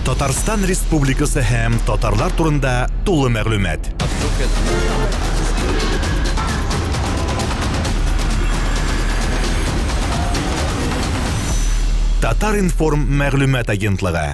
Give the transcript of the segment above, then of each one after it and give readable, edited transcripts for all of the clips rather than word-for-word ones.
Татарстан Республикасы һәм татарлар турында тулы мәгълүмат. Татар-информ мәгълүмат агентлыгы.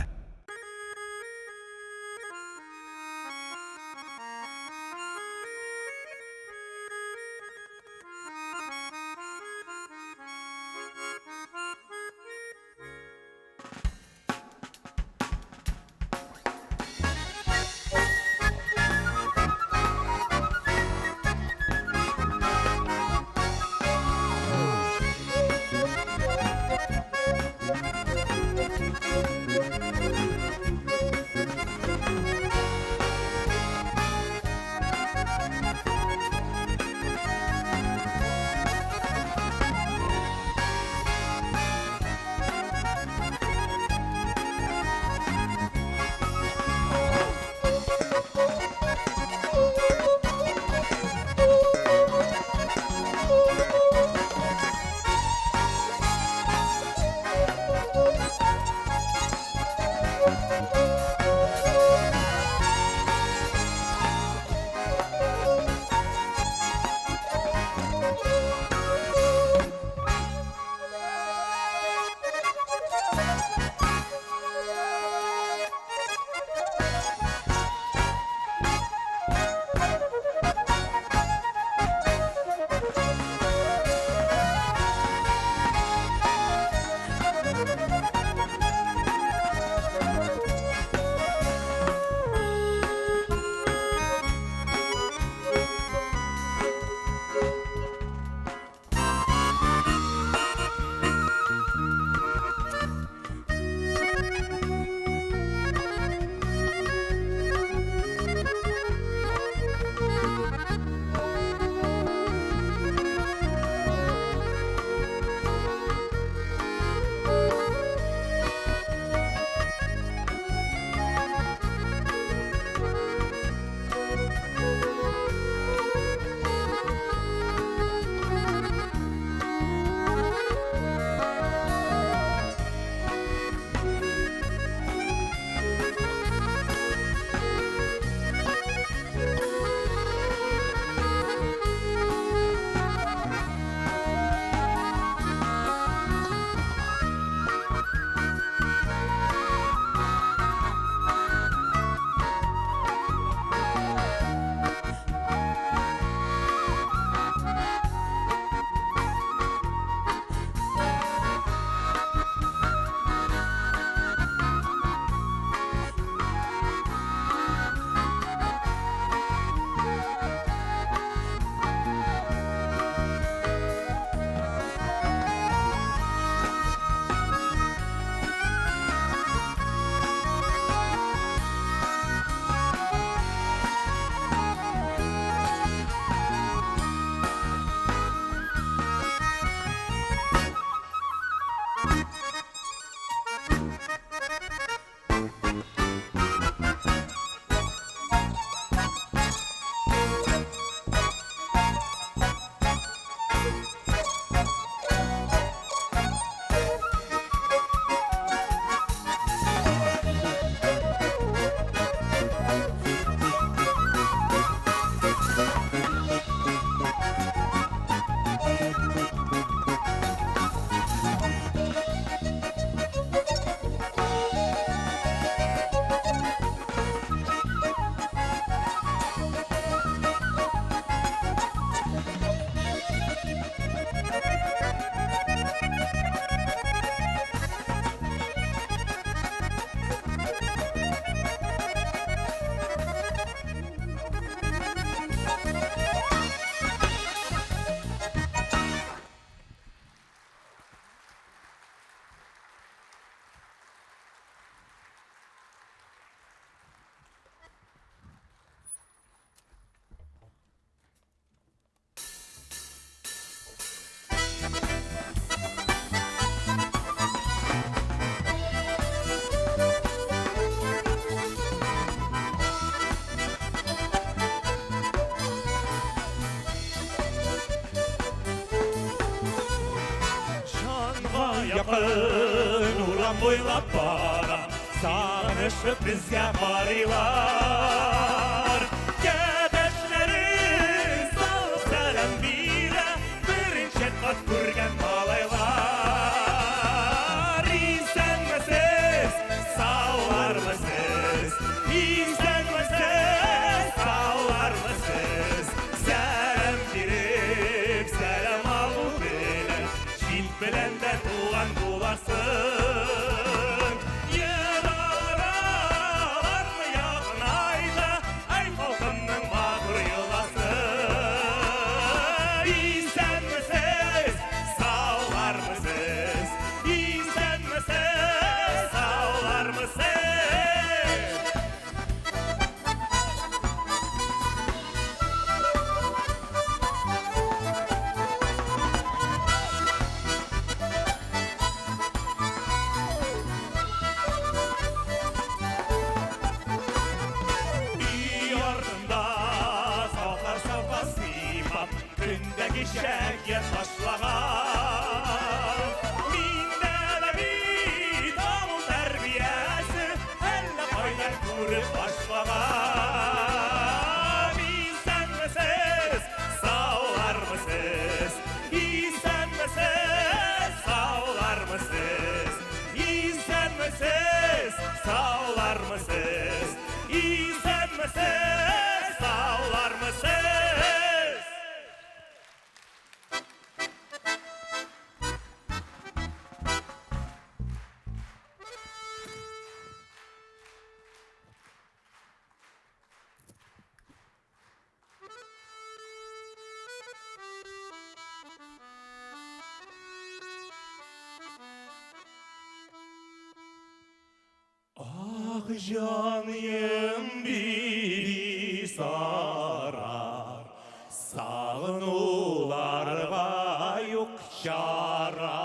Җанга якын урам буйлап барам. Сагынышып безгә карыйлар. Кәдәшләре салып сәлам бирә, беренче кат күргән малайлар. Исәнмесез, саулармысыз? Исәнмесез, саулармысыз? Сәлам биреп, сәлам алу белән, чит белән дә туган буласың. Ераралармы якынайда, ай халкымның матур йоласы. Исәнмесез, саулармысыз? Исәнмесез, саулармысыз? Өй артында сафлар сафка сыймап, көндәге шәкер ташлаган. Миндә дә бит авыл тәрбиясе, әллә кайдан күреп башлаган. Исәнмесез, саулармысыз? Исәнмесез, саулармысыз? Исәнмесез, саулармысыз? Исәнмесез, саулармысыз? Ах, җаныем биби сарар, сагынуларга юк чара.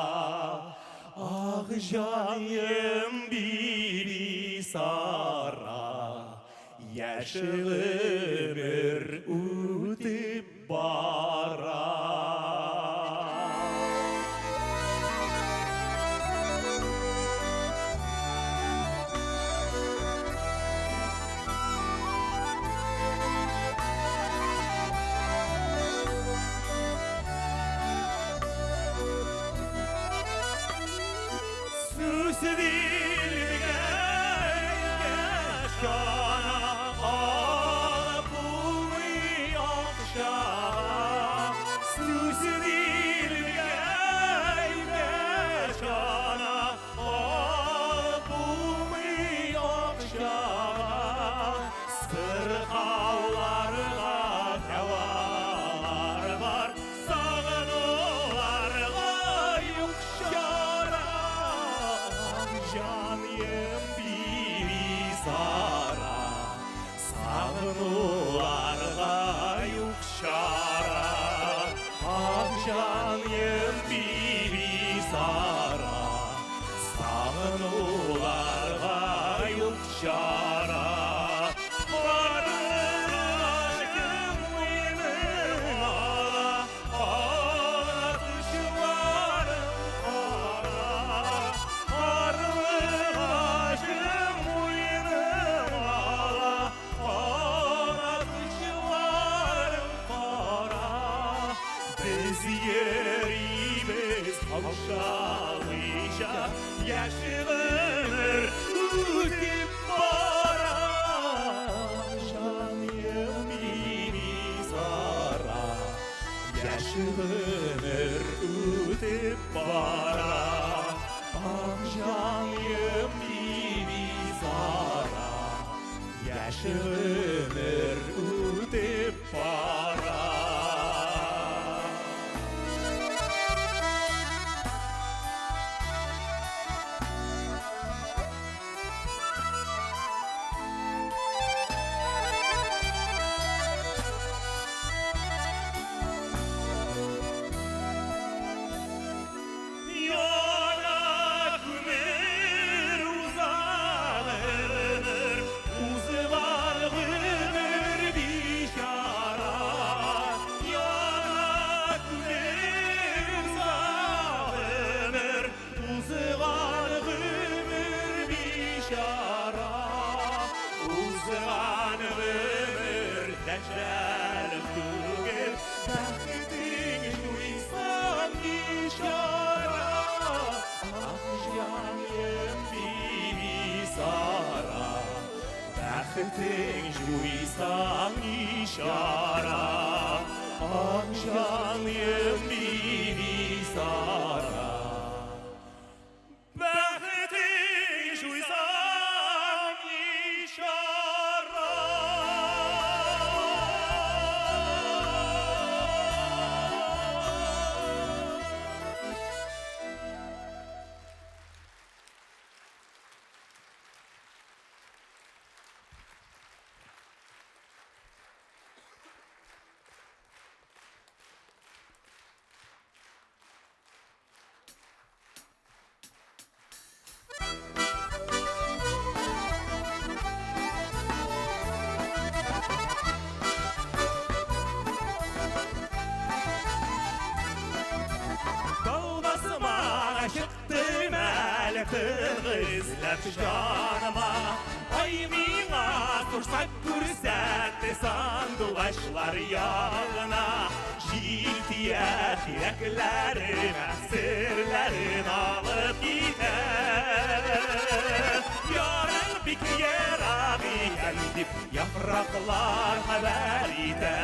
Ах, җаныем биби сара, яшь гомер үтеп бара. Сүз дилгән яшь алып булмый акча. Сүз дилгән яшь алып булмый акча. Сырхауларга дәвалар бар, сагынуларга юк чара. Җаныем биби сара, сагынуларга юк чара. Ах, җаныем биби сара, сагынуларга юк чара. Карлыгачым минем ала, канатларым кара. Карлыгачым минем ала, канатларым кара. Без йөрибез каушамыйча, яшь гомер үтеп бара. Җаныем биби сара, яшь гомер үтеп бара. Ах, җаныем биби сара, яшь гомер үтеп бара. Яна күмер, уза гомер, узган гомер. Дәҗҗалым түгел. Бәхетең җуйсаң ничара, Ак җаным Бибисара. Бәхетең җуйсаң ничара, Ак җаным Бибисара. Бәхетең җуйсаң ничара. Тау басмага чыктым әле тылгы эзләп җаныма. Ай миңа форсат күрсәтте сандугачлар ягына. Җил тия тирәкләремә, серләрен алып китә. Ярың бик ерак икән дип яфраклар хәбәр итә.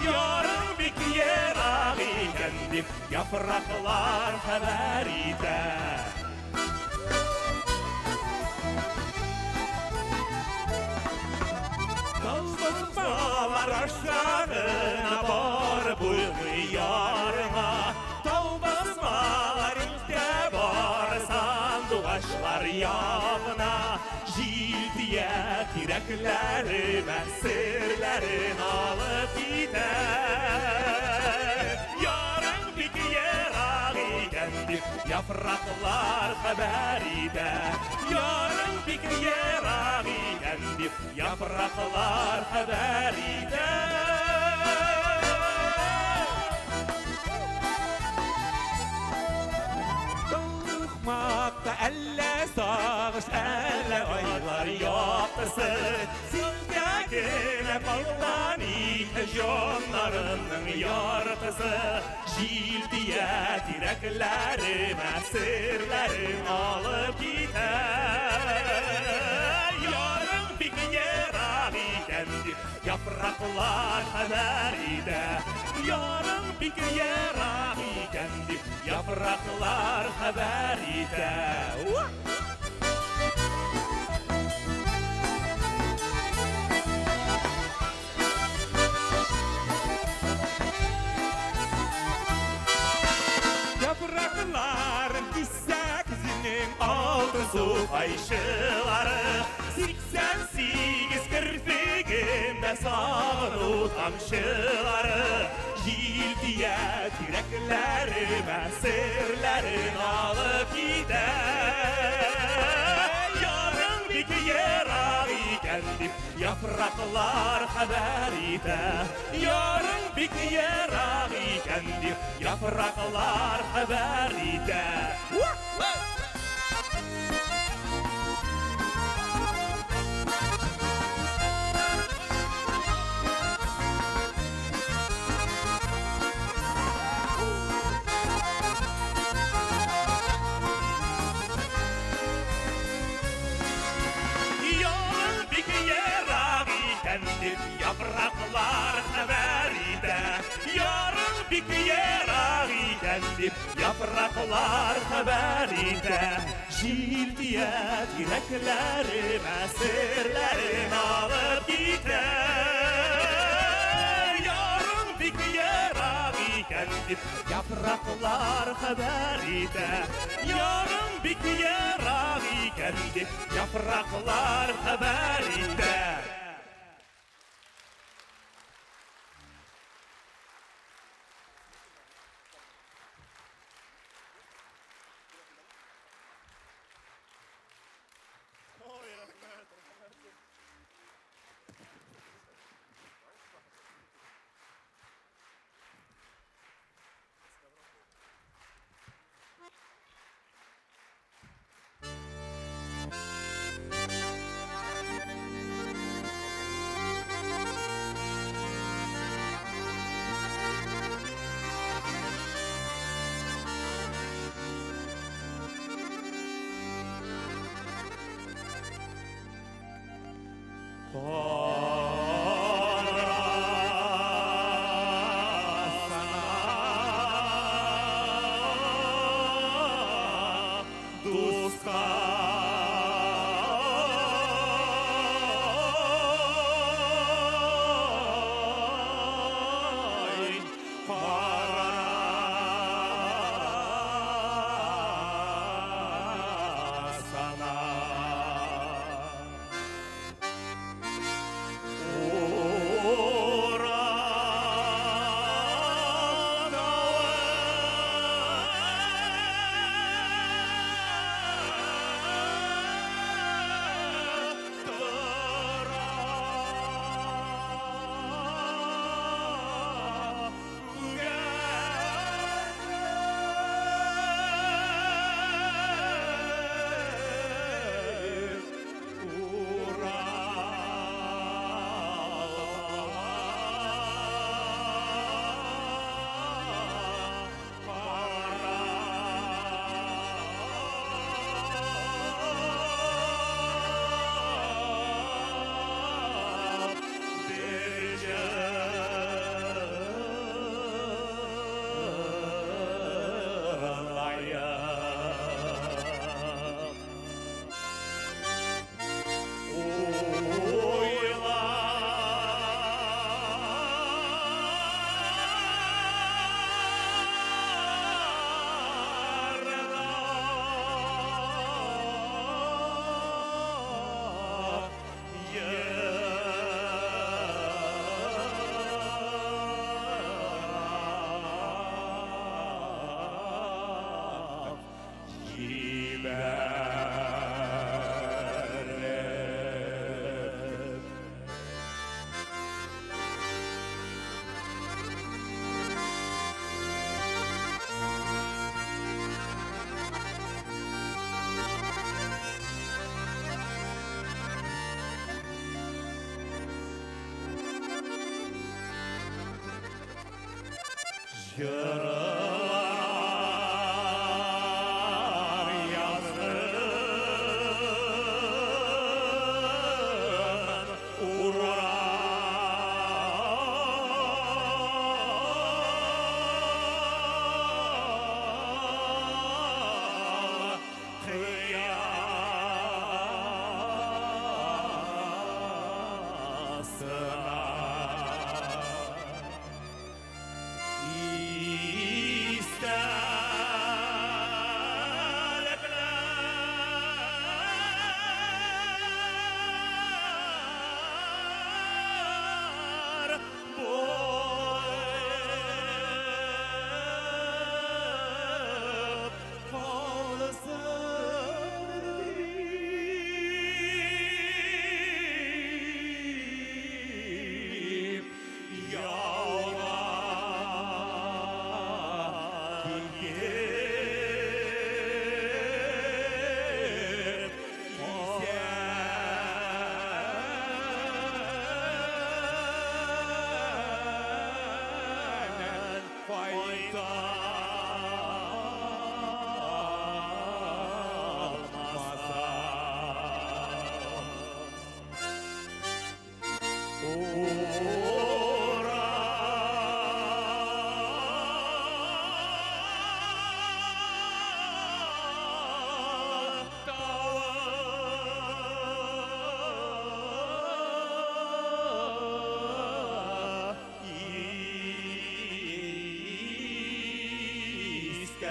Ярың бик ерак икән дип яфраклар хәбәр итә. Тау басмалар аша гына барып булмый ярыңа. Тау басмалар илтә бар сандугачлар ягына. Җил тия тирәкләремә, серләрен алып китә. Ярың бик ерак икән дип яфраклар хәбәр итә. Ярың бик ерак икән дип яфраклар хәбәр итә. Сукмакта әллә сагыш, әллә айлар яктысы. Синдә генә калган ике җаннарымның яртысы. Җил тия тирәкләремә, серләрен алып китә. Ярың бик ерак икән дип яфраклар хәбәр итә. Ярың бик ерак икән дип яфраклар хәбәр итә. Уа! Яфракларын киссә көзенең алтын су кайчылары. 88 керфегендә сагыну тамчылары. Җил тия тирәкләремә, серләрен алып китә. Ярың бик ерак икән дип яфраклар хәбәр итә. Ярың бик ерак икән дип яфраклар хәбәр итә. Уа! Ярың бик ерак икән дип яфраклар хәбәр итә. Ярың бик ерак икән дип яфраклар хәбәр итә. Җил тия тирәкләремә, серләрен алып китә. Ярың бик ерак икән дип яфраклар хәбәр итә. Ярың бик ерак икән дип яфраклар хәбәр итә. Карасана, дускай, карасана. Yaralar yazdım Ural kıyasına. İstelekler boyup kalsın deyip yala gidip isen fayda almasa. İstey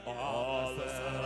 alsın.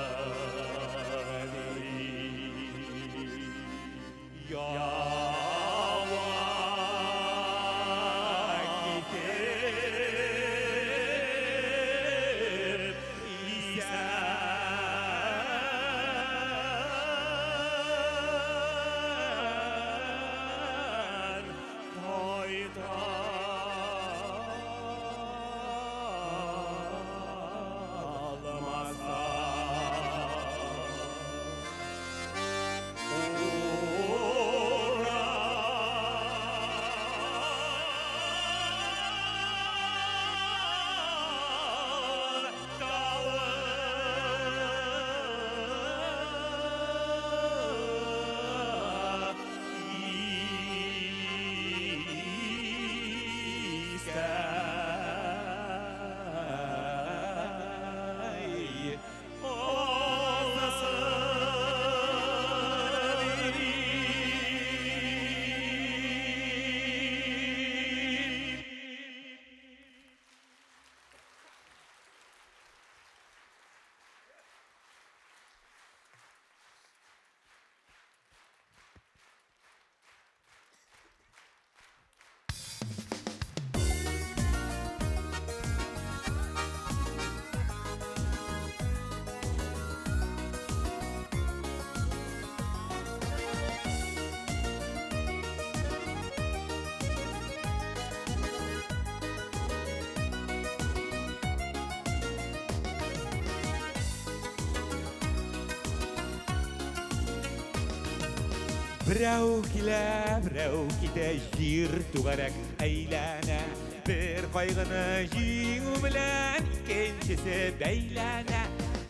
Берәү килә, берәү китә, җир түгәрәк әйләнә. Бер кайгыны җиңү белән икенчесе бәйләнә.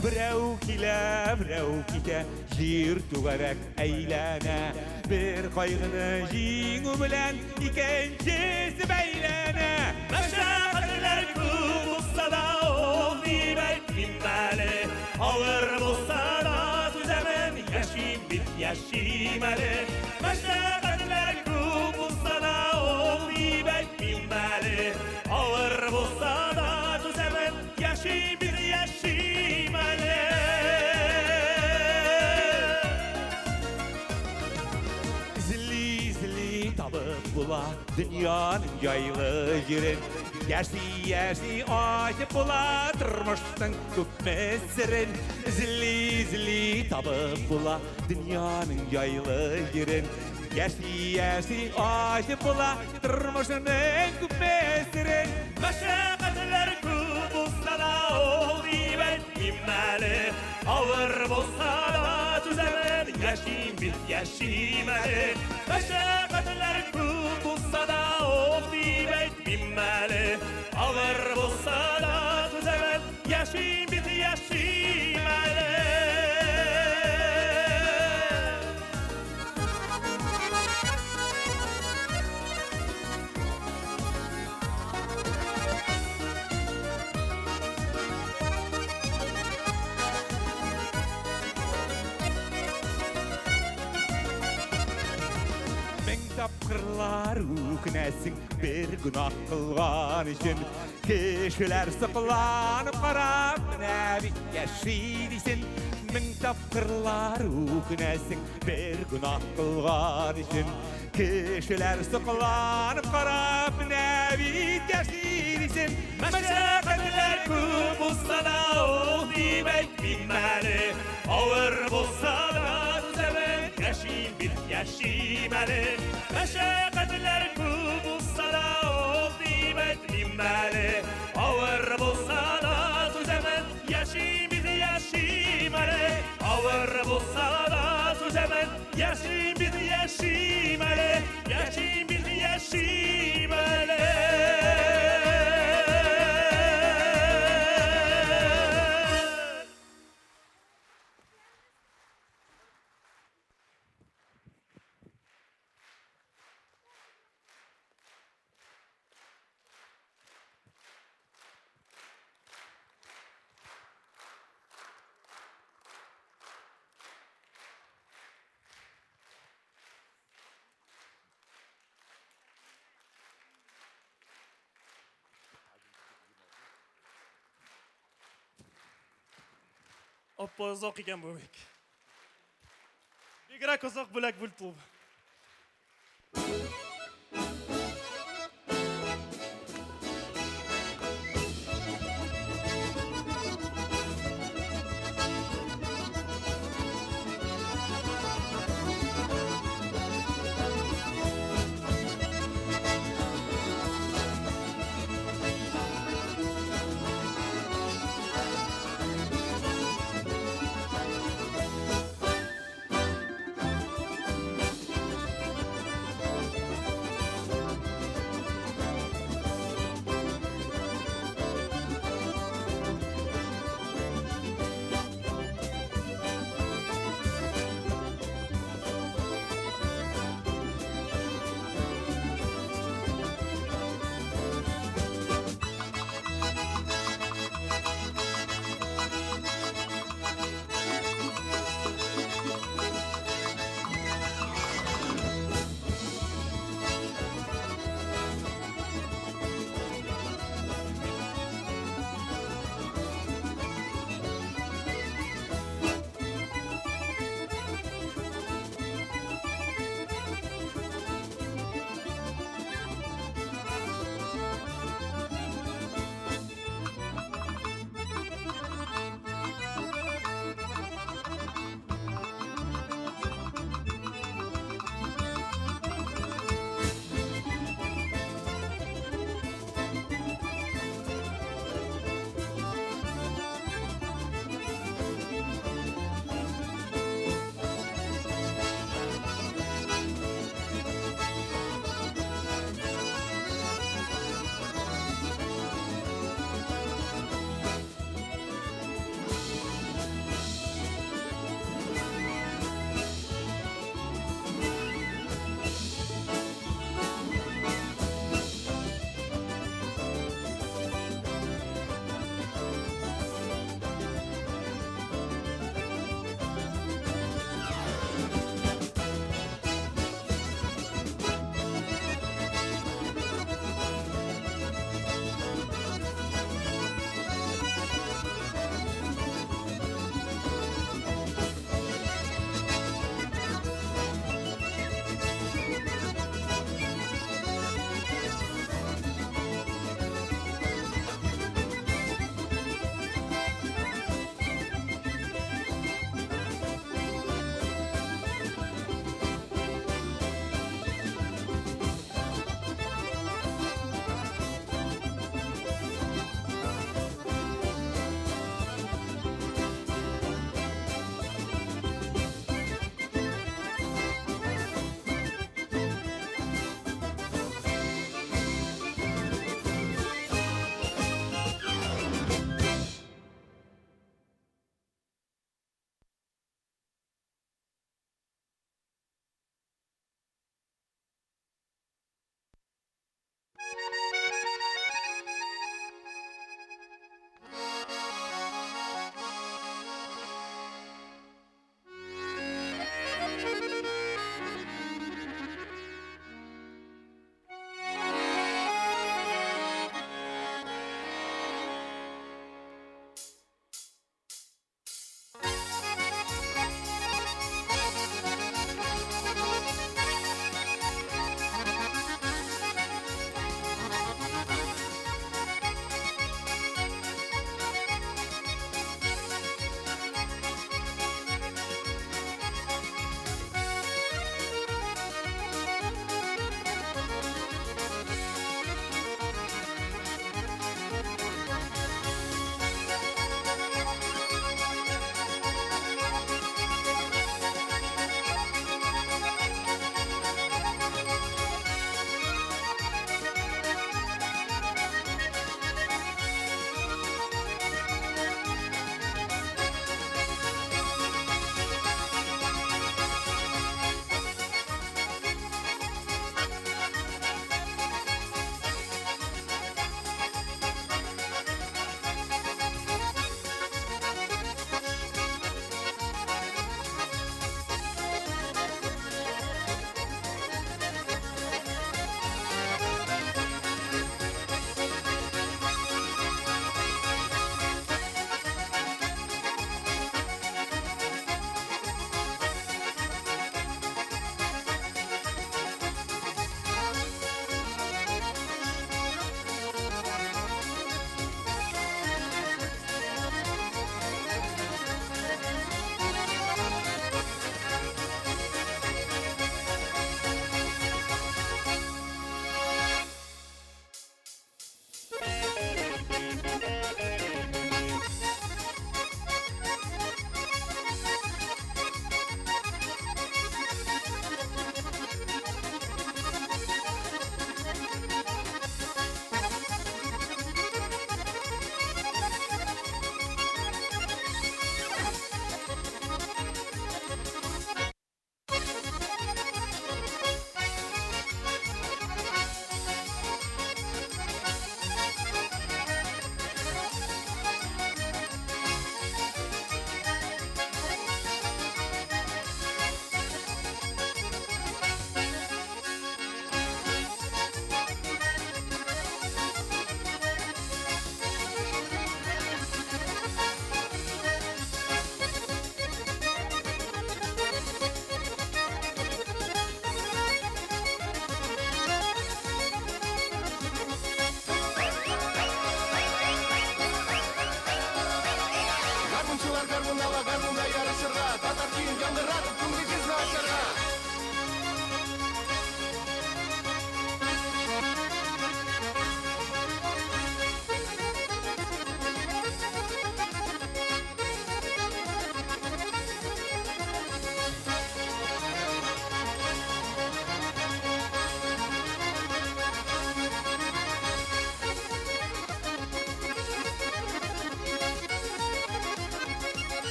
Берәү килә, берәү китә, җир түгәрәк әйләнә. Бер кайгыны җиңү белән икенчесе бәйләнә. Мәшәкатьләр күп булса да, ул дип әйтмим әле. Авыр булса да түзәмен, яшим бит, яшим әле. Мәшәкатьләр күп булса да, ул дип әйтмим әле. Авыр булса да түзәмен, яшим бит, яшим әле. Эзли-эзли табып була дөньяның җайлы җирен. Яши-яши ачып була тормышның күпме серен. Эзли-эзли табып була дөньяның җайлы җирен. Яши-яши ачып була тормышның күпме серен. Мәшәкатьләр күп булса да, ул дип әйтмим әле. Авыр булса да түзәмен, яшим бит, яшим әле. Мәшәкатьләр күп булса да, ул дип әйтмим әле. Авыр булса да түзәмен, яшим бит, яшим әле. Мең тапкырлар үкенәсең бер гөнаһ кылган өчен. Кешеләр сокланып карап, менә бит яши дисен. Мең тапкырлар үкенәсең бер гөнаһ кылган өчен. Кешеләр сокланып карап, менә бит яши дисен. Мәшәкатьләр күп булса да, ул дип әйтмим әле. Авыр булса да түзәмен, яшим бит, яшим әле. Мәшәкатьләр күп булса да, ул дип әйтмим әле. Авыр булса да түзәмен, яшим бит, яшим әле. Авыр булса да түзәмен, яшим бит, яшим әле. Яшим бит, яшим әле. Опа, озак икән бу бик. Бигрәк озак бүләк бүлде ул.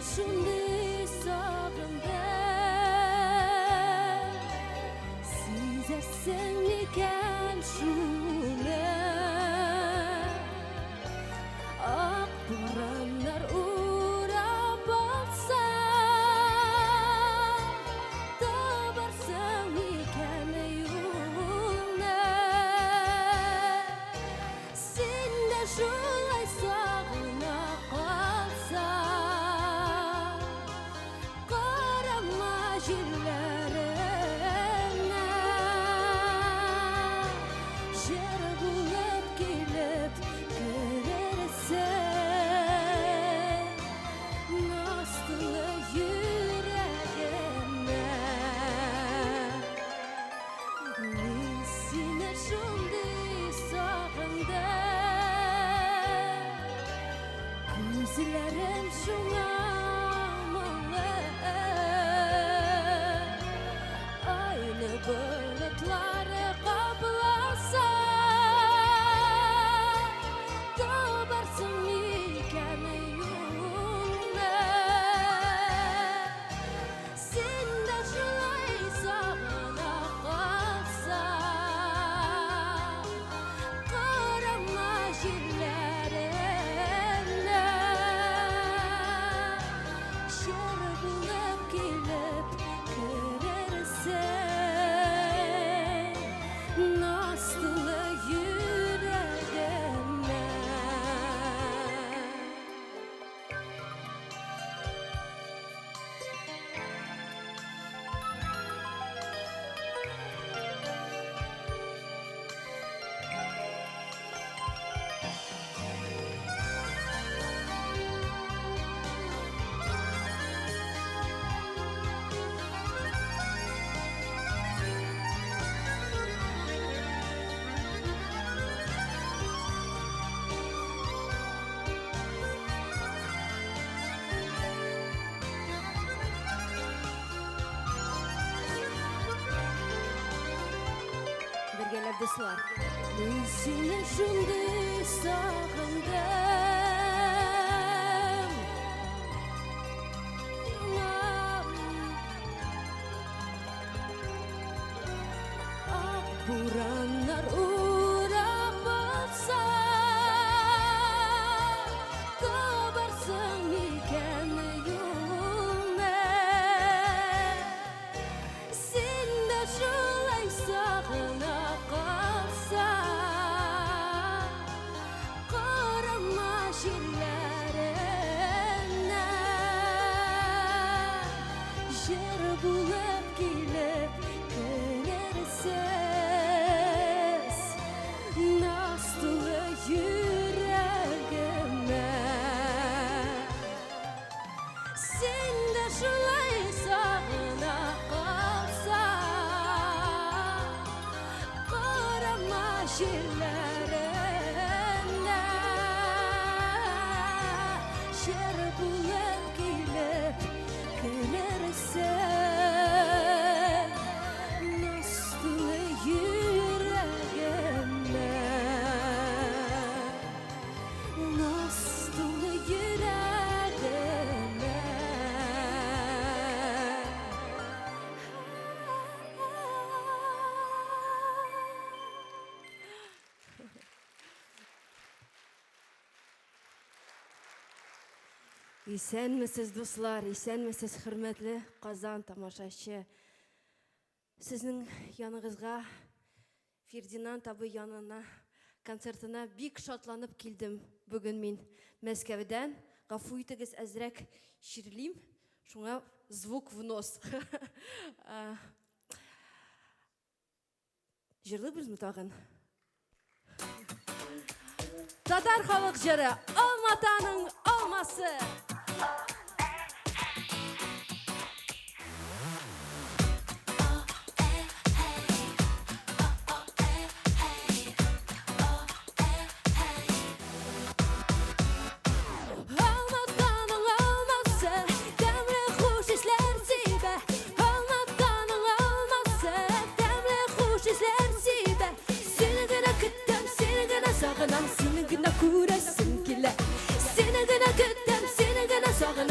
шундый сагындым. Сизәсең микән шуны? Ак бураннар урап алса, табарсың микән юлны? Син дә шулай сагына калсаң, карама җилләренә. Җыр булып килеп керерсең наз тулы йөрәгемә. Мин сине шундый сагындым, күзләрем шуңа моңлы. Айлы болытлар капласа, табарсың микән юлны? Син дә шулай сагына калсаң, карама җилләренә. Җыр булып килеп керерсең наз тулы йөрәгемә. Бергәләп, дуслар. Мин сине шундый сагындым. Ак бураннар урап алса, табарсың микән юлны? Син дә шулай сагына калсаң, карама җилләренә. Җыр булып килеп керерсез наз тулы йөрәгемә. Син дә шулай сагына калсаң, карама җилләренә. Җыр булып килеп керерсең наз тулы йөрәгемә. Наз тулы йөрәгемә. Исәнмесез, дуслар, исәнмесез, хөрмәтле Казан тамашачы. Сезнең яныгызга, Фердинанд абый янына, концертына бик шатланып килдем бүген мин Мәскәүдән. Гафу итегез, әзрәк чирлим, шуңа звук в нос. Җырлыйбызмы тагын? Татар халык җыры Алматаның алмасы. Алматаның алмасы, тәмле хуш исләр сибә. Алматаның алмасы, тәмле хуш исләр сибә. Сине генә көтәм, сине генә сагынам, сине генә күрәсем килә. Сине генә көтәм, сине генә сагынам.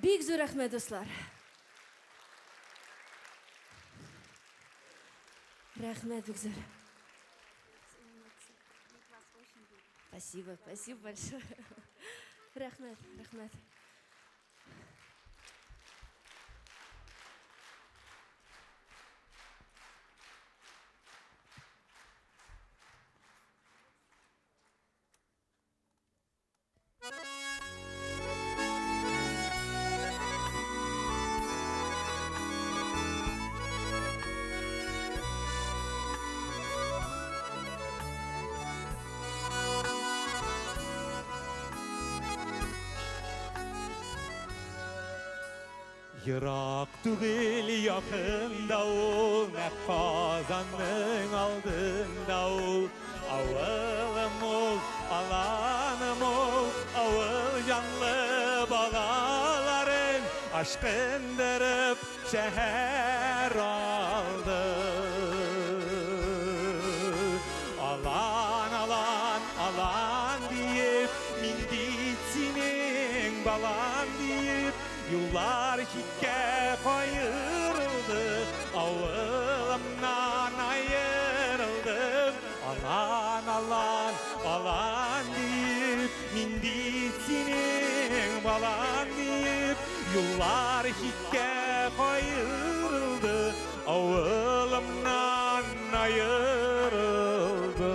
Бик зур рәхмәт, дуслар. Рәхмәт бик зур. Спасибо, спасибо большое. Рәхмәт, рәхмәт. Ерак түгел, якында ул, нәкъ Казанның алдында ул. Авылым ул, аланым ул, авыл җанлы балаларын ашкындырып шәһәр алды. Алан, алан, алан диеп, мин бит синең балам диеп, юллар читкә каерылды, авылымнан аерылдым. Алан, алан, алан диеп, мин бит синең балам диеп, юллар читкә каерылды, авылымнан аерылды.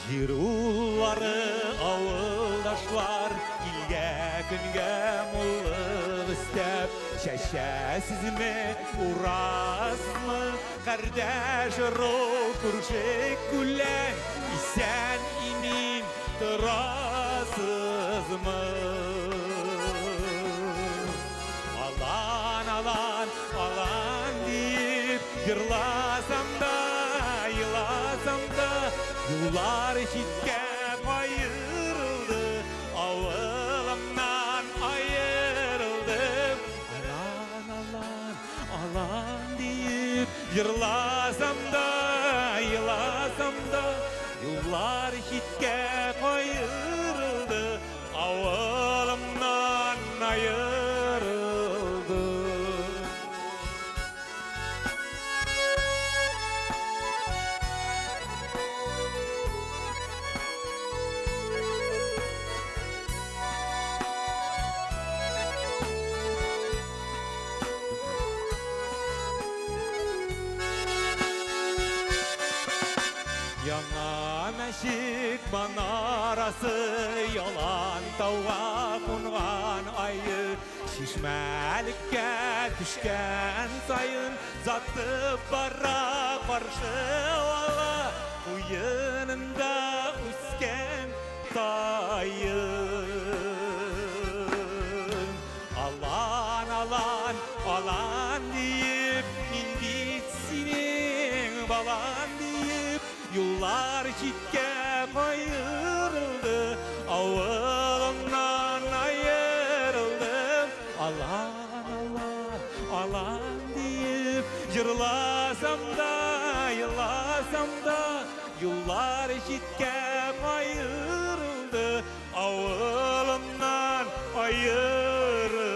Җир уллары, авылдашлар, илгә, көнгә муллык өстәп, чәчәсезме, урасызмы, кардәш ыру, күрше күлән, исән имин торасызмы? Алан, алан, алан диеп, йырласам да, еласам да, юллар читкә каерылды, авылымнан аерылдым. Алан, алан, алан диеп, йырласам да, еласам да, юллар читкә каерылды, авылымнан аерылдым. Яңа мәчет манарасы ялан тауга кунган айы чишмәлеккә төшкән саен затып бара каршы ала куенында үскән таен. Алан, алан, алан диеп, мин бит синең балам диеп, юллар читкә каерылды, авылымнан аерылдым. Алан, алан, алан диеп, җырласам да, еласам да, юллар читкә каерылды, авылымнан аерылдым.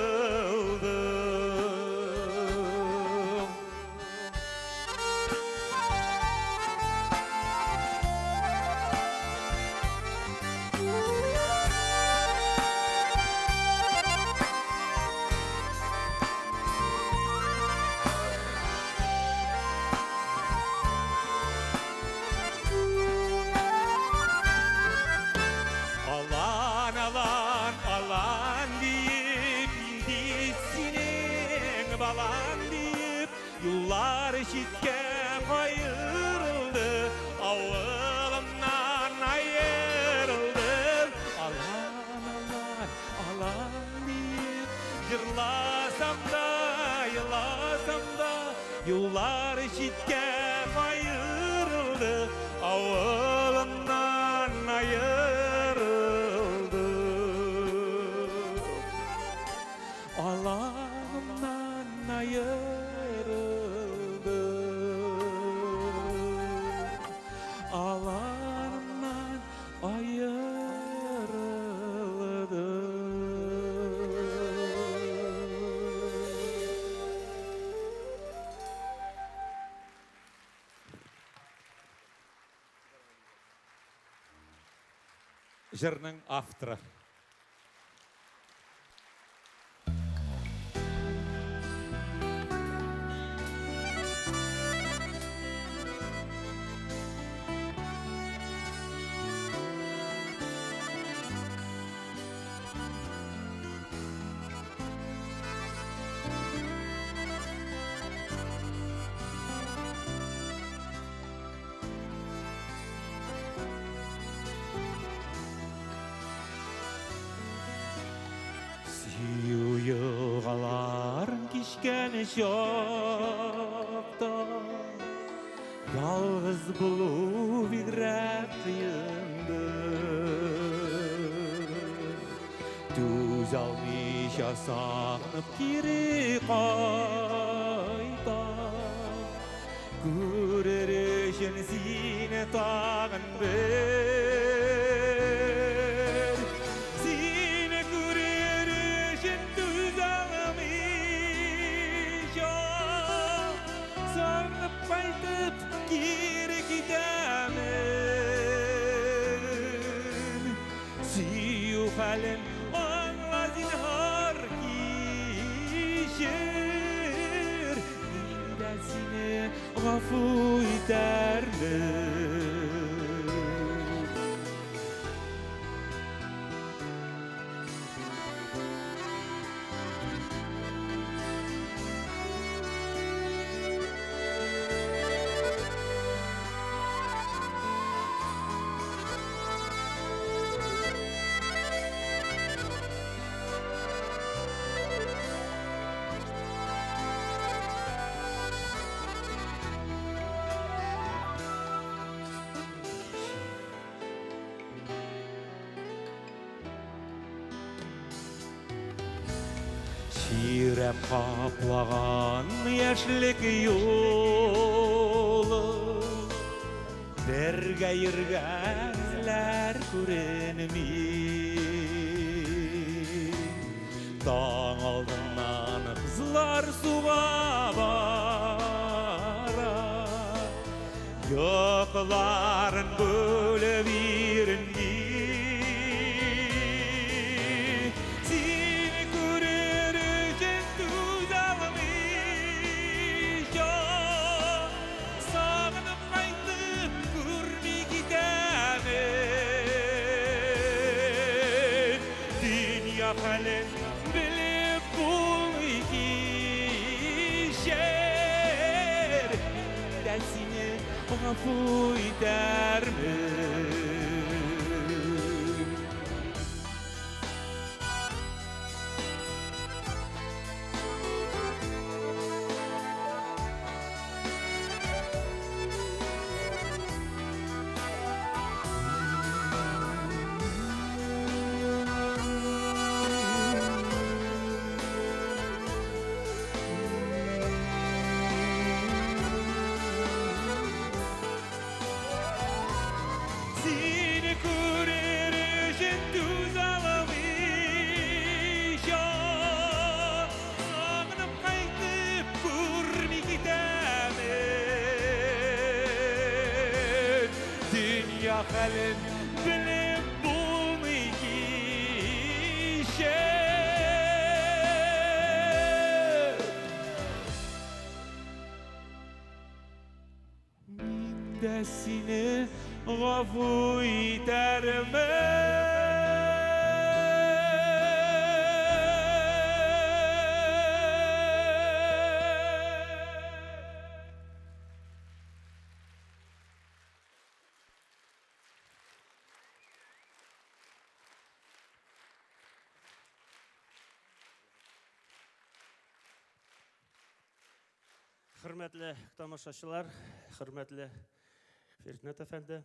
Алан, алан, алан диеп, Җырның авторы. Сөю елгаларын кичкән чакта Ялгыз булу бигрәк кыендыр. Түз алмыйча сагынып кире кайтам. Күрер өчен сине тагын бер. Сине күрер өчен түз алмыйча. Сагынып кайтып кире китәмен. Сөю хәлен аңла зинһар кичер. Мин дә сине гафу итәрмен. Чирәм каплаган яшьлек юлы, Бергә йөргән эзләр күренми. Таң алдыннан кызлар суга бара, Йокыларын бүлеп иренми. Сине күрер өчен түзә алмыйча, Сагынып кайтып күрми китәмен. Дөнья хәлен белеп булмый кичер. Мин дә сине гафу итәрмен. Сине күрер өчен түзә алмыйча, Сагынып кайтып күрми китәмен. Дөнья хәлен белеп булмый кичер. Мин дә сине гафу итәрмен. Хөрмәтле тамашачылар, хөрмәтле Фирднәт әфәнде,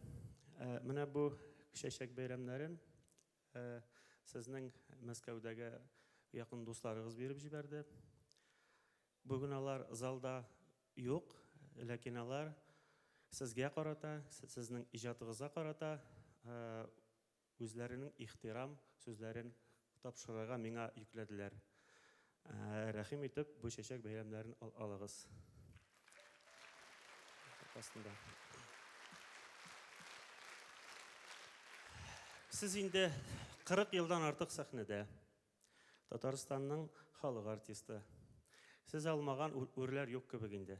э, менә бу чәчәк бәйрәмнәрен э, сезнең Мәскәүдәге якын дусларыгыз биреп җибәрде. Бүген алар залда юк, ләкин алар сезгә карата, сезнең иҗатыгызга карата э, Үзләренең ихтирам сүзләрен тапшырырга миңа йөкләделәр. Рәхим итеп, бу чәчәк бәйләмнәрен алыгыз. Астында. Сез инде 40 елдан артык сәхнәдә. Татарстанның халык артисты. Сез алмаган үрләр юк кебек инде.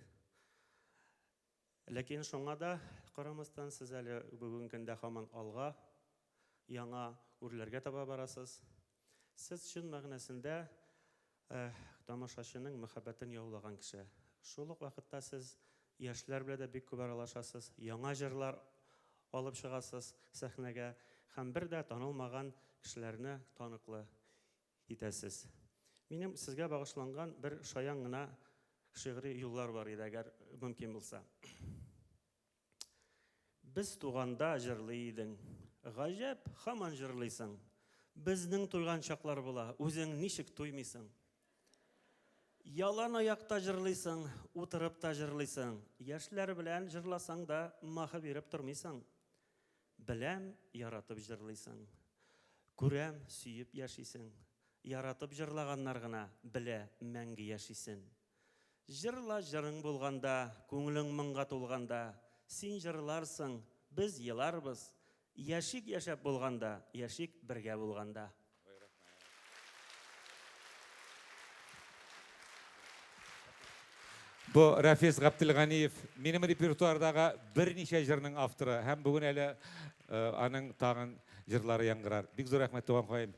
Ләкин шуңа да карамастан сез әле бүгенге көндә һаман алга, яңа үрләргә таба барасыз. Сез чын мәгънәсендә тамашачының мәхәббәтен яулаган кеше. Шул ук вакытта сез яшьләр белән дә бик күп аралашасыз, яңа җырлар алып чыгасыз сәхнәгә һәм бер дә танылмаган кешеләрне таныклы итәсез. Минем сезгә багышланган бер шаян гына шигъри юллар бар иде, әгәр мөмкин булса. Без туганда җырлый идең. Гаҗәп, һаман җырлыйсың. Безнең туйган чаклар була, үзең ничек туймыйсың? Ялан аякта җырлыйсың, утырып та җырлыйсың. Яшьләр белән җырласаң да, махы биреп тормыйсың. Беләм, яратып җырлыйсың. Күрәм, сөеп яшисең. Яратып җырлаганнар гына белә мәңге яшисен. Җырла җырың булганда, күңелең моңга тулганда, син җырларсың, без еларбыз. Яшик яшәп булганда, яшик бергә булганда. Бу Рафис Габделганиев минем репертуардагы берничә җырның авторы һәм бүген әле аның тагын җырлары яңгырар. Бик зур рәхмәт, туганкаем.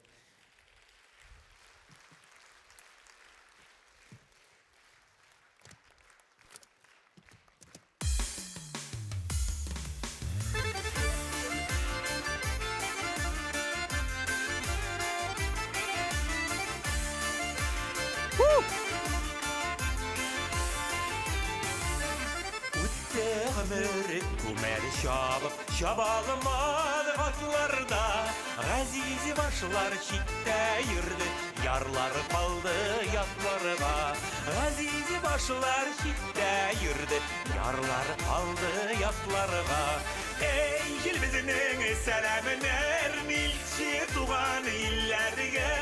Үтте гомер күмәр чабып, чаба алмады атларда. Газиз башлар читтә йөрде, ярлар калды ятларга. Газиз башлар читтә йөрде, ярлар калды ятларга. Эй, җил безнең сәламнәр, илче туган илләргә.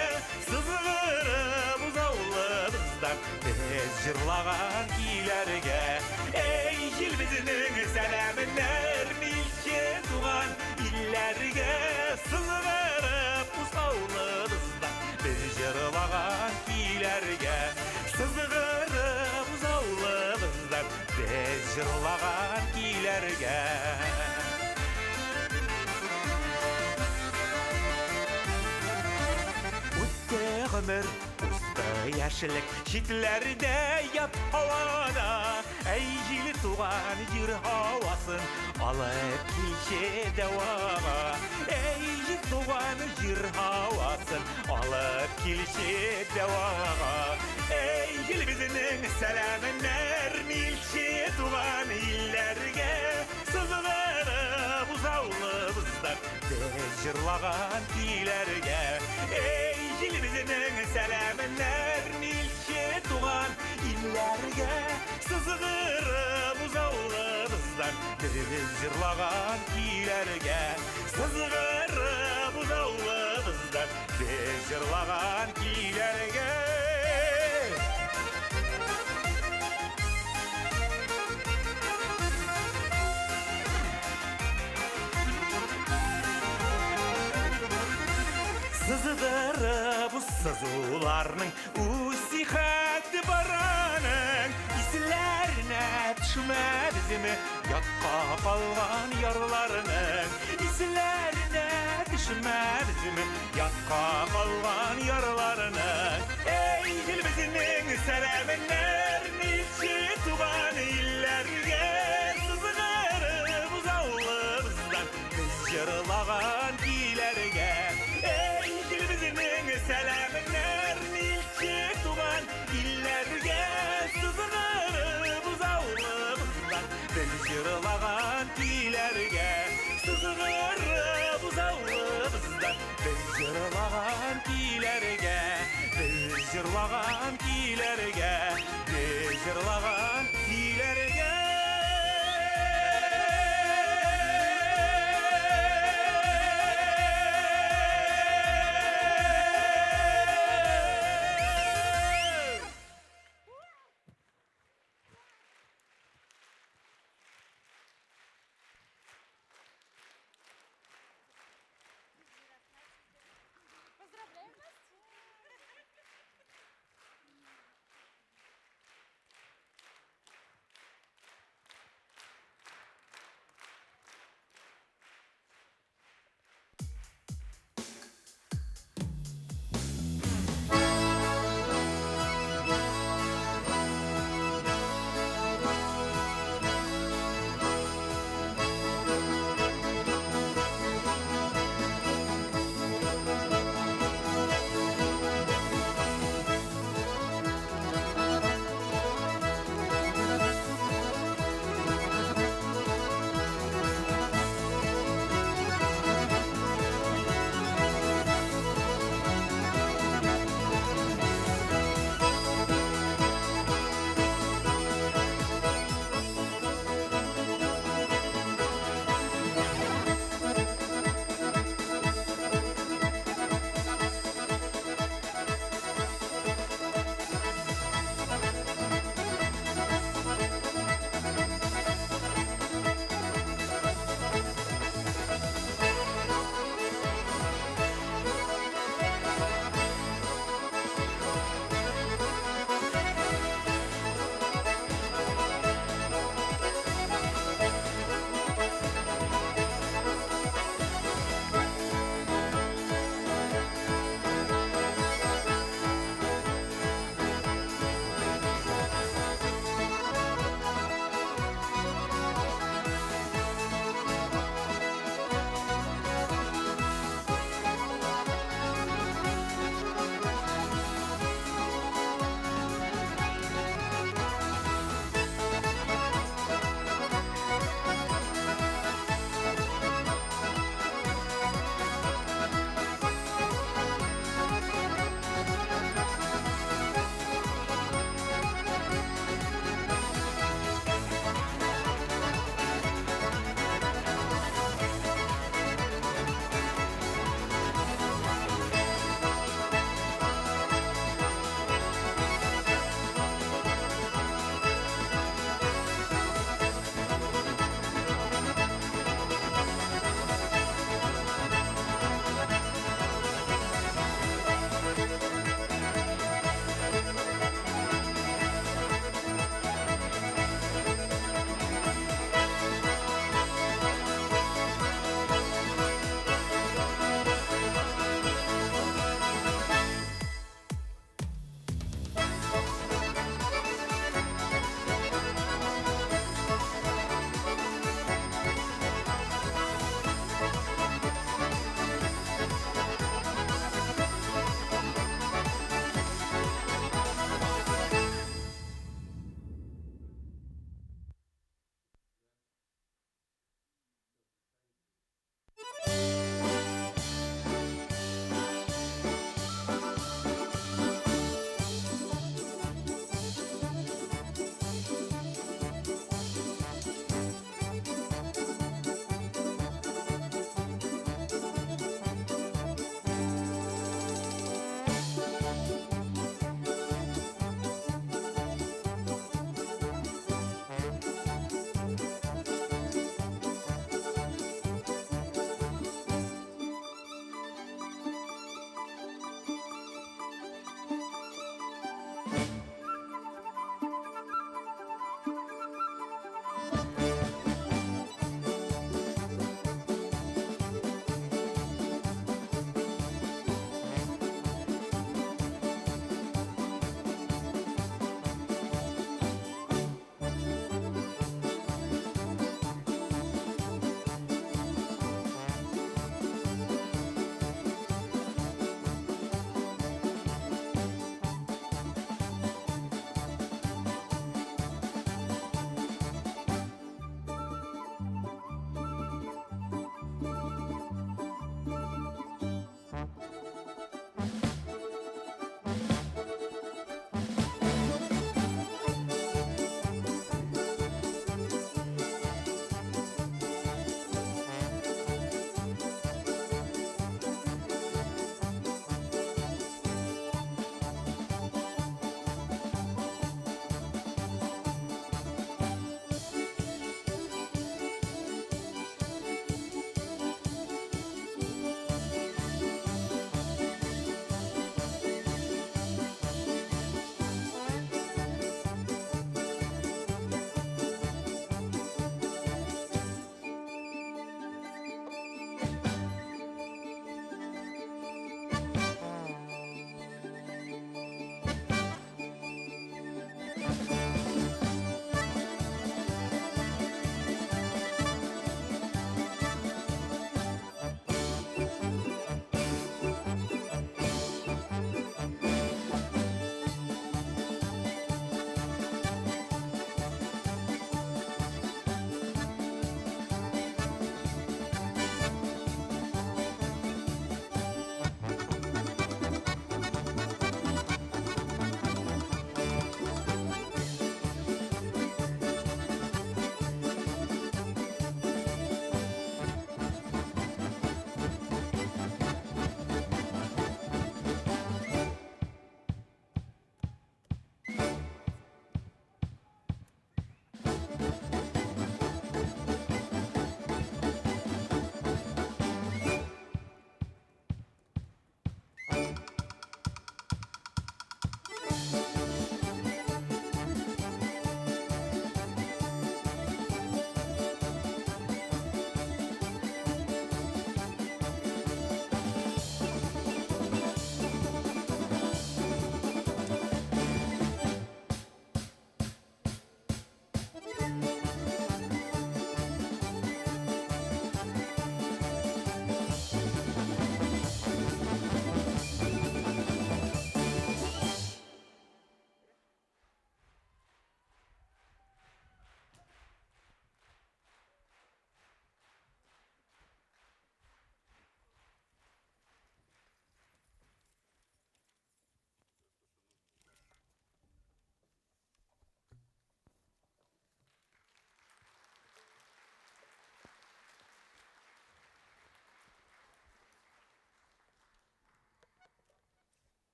Сызгырып узаулыбыздан без җырлаган көйләргә. Эй, җил безнең сәламнәр, илче туган илләргә. Сызгырып узаулыбыздан без җырлаган көйләргә. Сызгырып узаулыбыздан без җырлаган көйләргә. Үтте гомер, узды яшьлек, читләрдә ят һавада. Әй, җил туган җир һавасын алып килче дәвага. Әй, җил туган җир һавасын алып килче дәвага. Әй, җил безнең сәламнәр, илче туган илләргә. Сызгырып узаулыбыздан без җырлаган көйләргә. Эй, җил безнең сәламнәр, илче туган илләргә. Сызгырып узаулыбыздан без җырлаган көйләргә. Сызгырып узаулыбыздан без җырлаган көйләргә. Сызгырып сызуларның үз сихәте бар аның. Исләренә төшмәдезме ятка калган ярларының? Исләренә төшмәдезме ятка калган ярларының? Эй, җил безнең сәламнәр, илче туган илләргә. Сызгырып узаулыбыздан без җырлаган көйләргә. Эй, җил безнең сәламнәр, илче туган илләргә. Сызгырып узаулыбыздан без җырлаган көйләргә. Сызгырып узаулыбыздан без җырлаган көйләргә. Без җырлаган көйләргә. Без җырлаган көйләргә.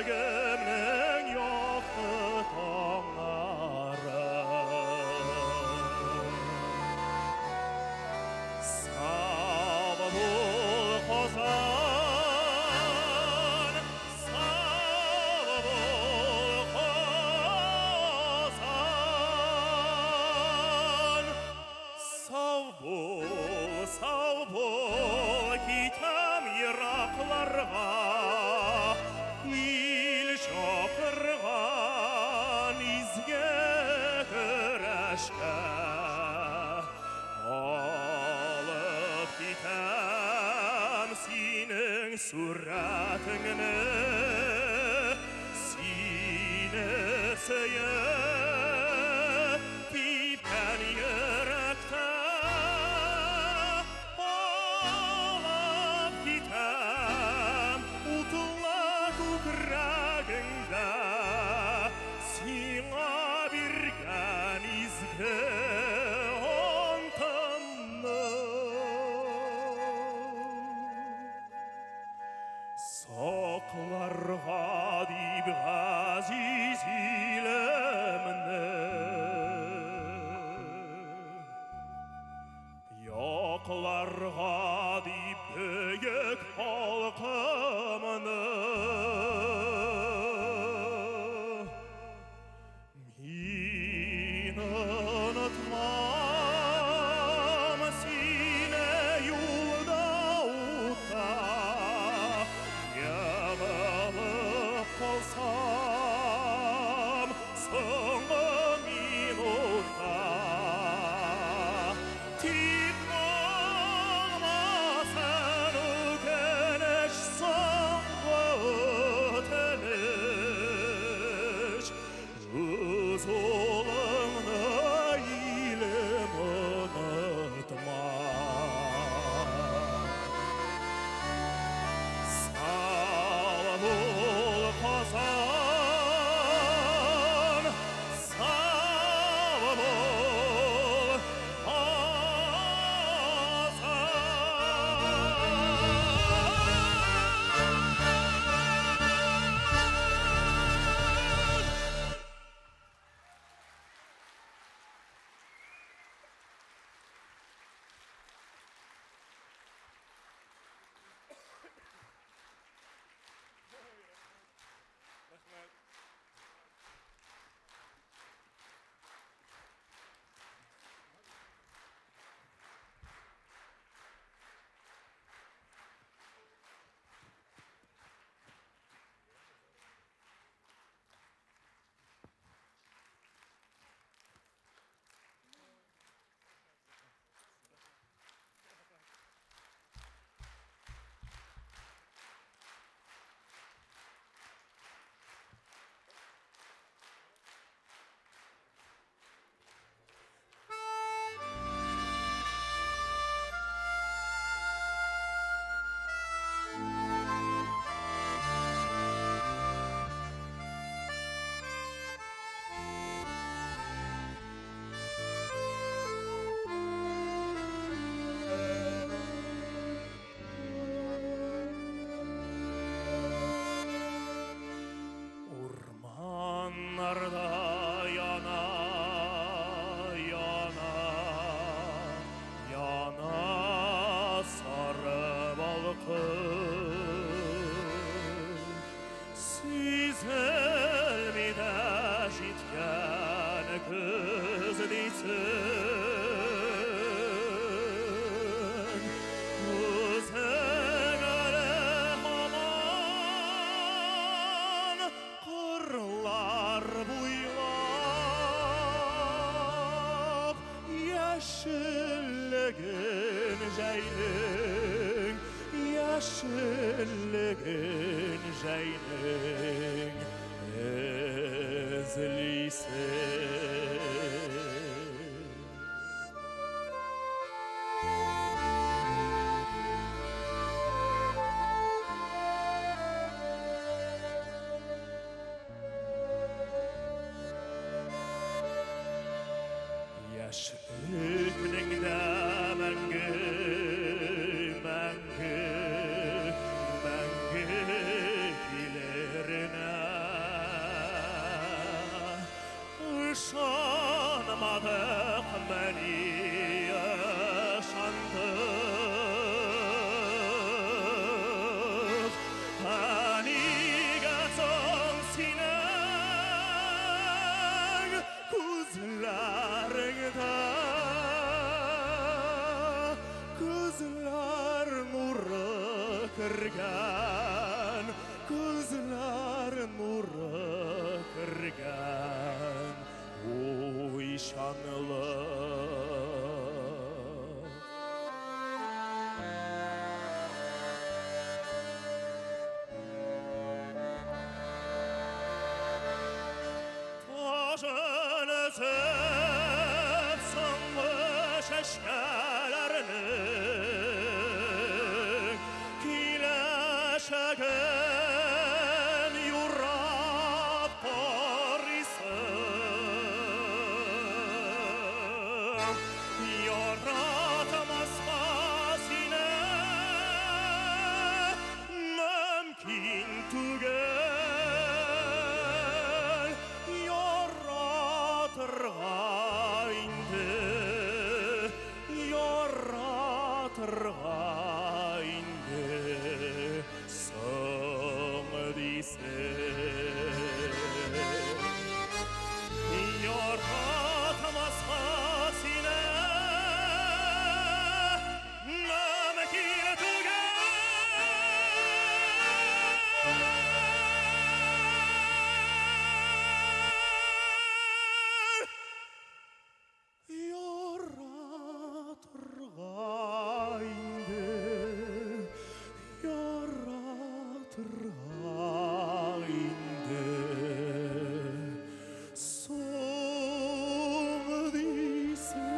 Яшьлегемнең якты таңнары. Сау бул, Казан, сау бул, Казан. Сау бул, сау бул, китәм еракларга, ил чакырган изге көрәшкә. Алып китәм синең сурәтеңне, сине сөеп типкән йөрәктә. Алып китәм утлы күкрәгеңдә сиңа биргән изге антымны. Сакларга дип газиз илемне, якларга дип бөек халкымны. Мин онытмам сине юлда, утта, егылып калсам соңгы минутта. Тик булмасын үкенеч соңгы Яшеллеген җәйнең эзлисең. Яшьлекнең дә мәңге, мәңге, мәңге килеренә Ышанмадык мәни ышандык. Ә нигә соң синең Күзләреңдә күзләр нуры кергән, күзләр нуры кергән уйчанлык. Таҗын өзеп соңгы чәчкәләрнең киләчәген юрап карыйсың. Яратмаска сине мөмкин түгел, яратырга инде, яратырга инде соң дисең. Яратмаска сине мөмкин түгел. Яратырга инде, яратырга инде соң дисең.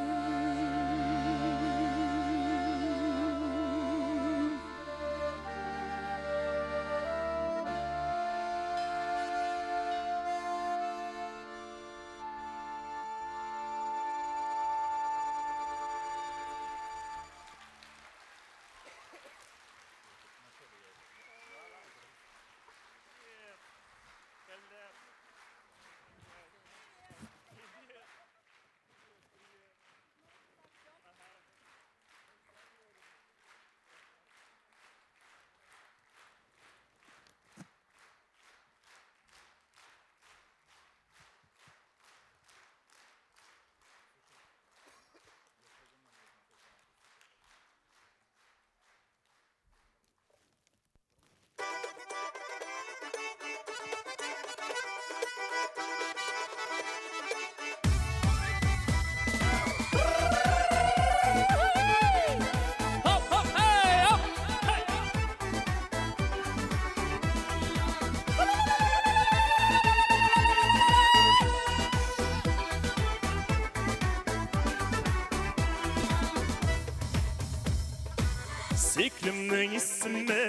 Сөеклемнең исеме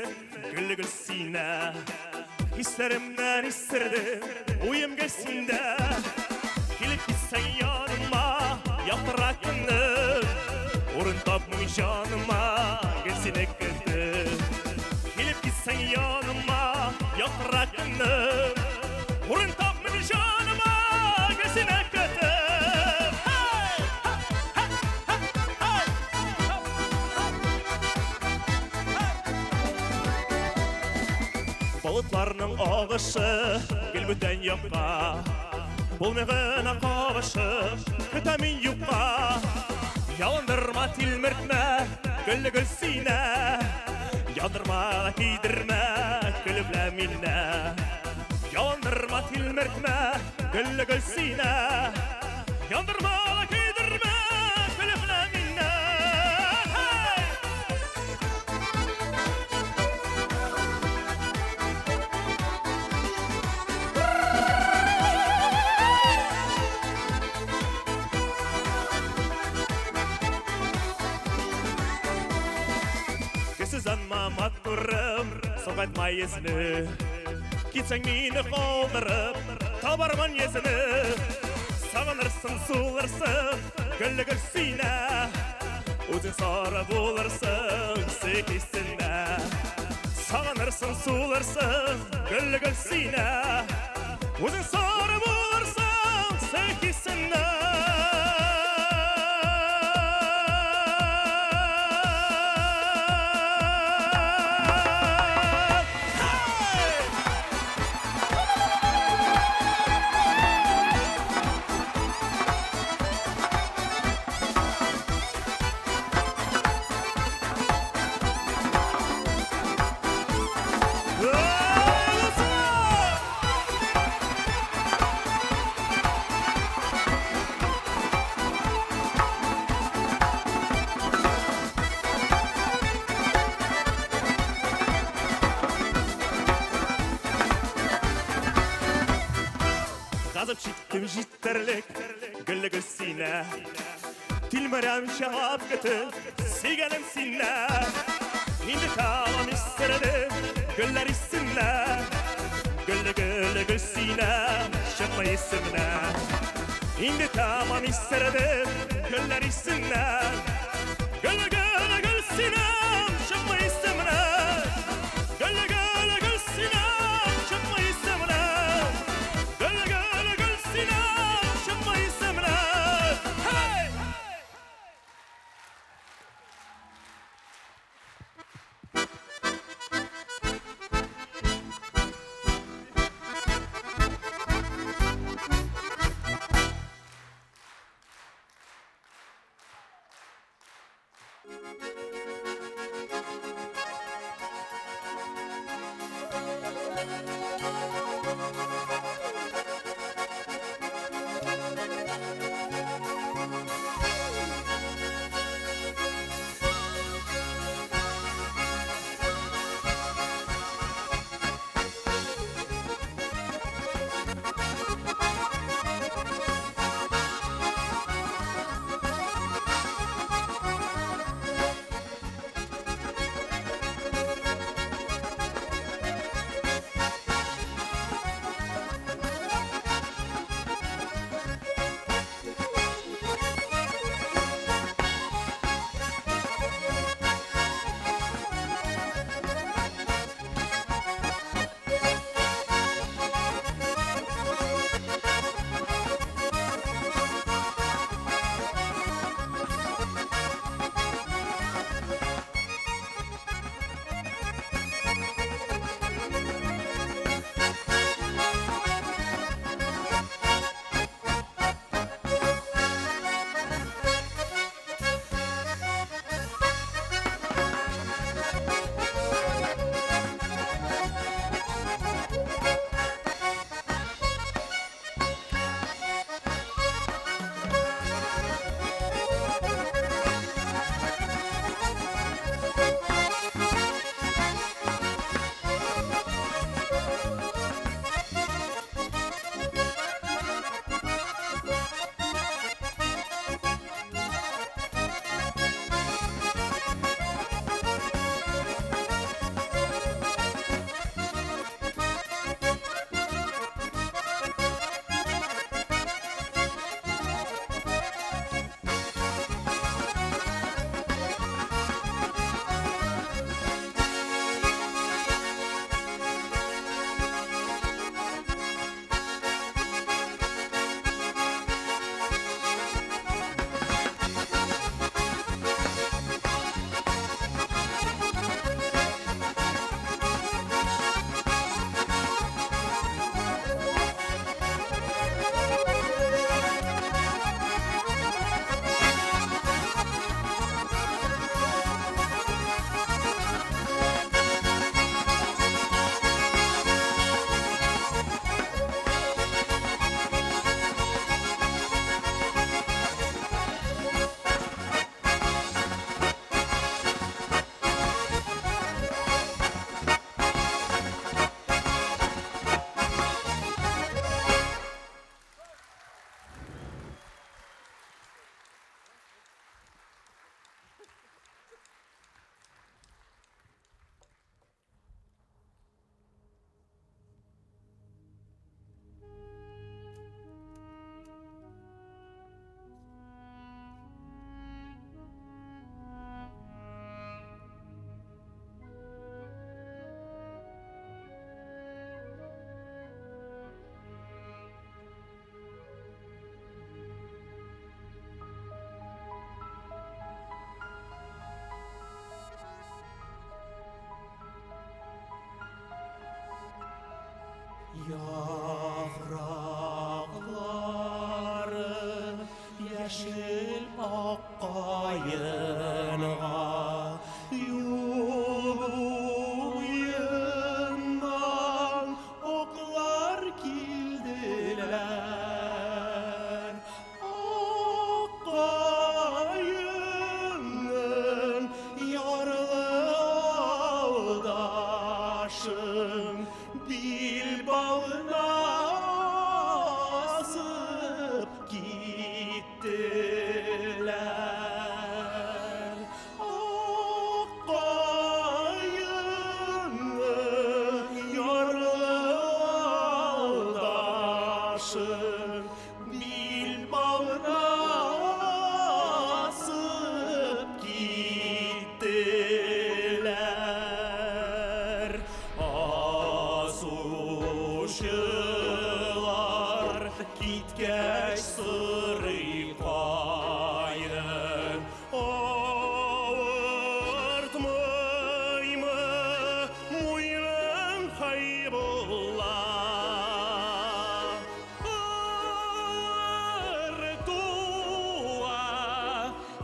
Гөл-Гөлсинә. Хисләремнән исерде, уем гел синдә. Килеп китсәң яныма, яктыра көнем. Урын тапмый җаныма, гел сине көтеп. Килеп китсәң яныма, яктыра көнем. Урын тапмый җаныма, гел сине көтеп. Hey! Ha! Ha! Ha! Hey! Болытларның агышы гел бүтән якка. Булмый гына кавышып, көтәм мин юкка. Ялындырма, тилмертмә, гөлле Гөлсинә. Яндырма, көйдермә, көлеп мине. Ялындырма, тилмертмә, гөлле Гөлсинә. Яндырма, көйдермә, көлеп мине. Hey! Сызанма матурым, соңайтма йөзне. Китсәң мине калдырып, табармын йөзне. Сагынырсың, сулырсың, гөлле гөл синә. Үзең сары булырсың, сөйкисенә. Сагынырсың, сулырсың, гөлле гөл синә. Үзең сары булырсың, сөйкисенә. Газап чиктем җитәрлек, гөлле гөл синә. Тилмерәм җавап көтеп, сөйгәнем синә. Инде тәмам исердем, гөлләр исенә. Гөлле гөлле гөл синә, чыкма исемнән. Инде тәмам исердем, гөлләр исенә. Гөлле гөлле гөл синә, чыкма исемнән. Гөлле гөлле гөл синә, чыкма исемнән. Гөлле гөлле гөл синә, чыкма исемнән. Hey! Башын билбавына асып киттеләр. Асучылар киткәч сорый каен. Авыртмыймы муеның, Хәйбулла? Авыртуга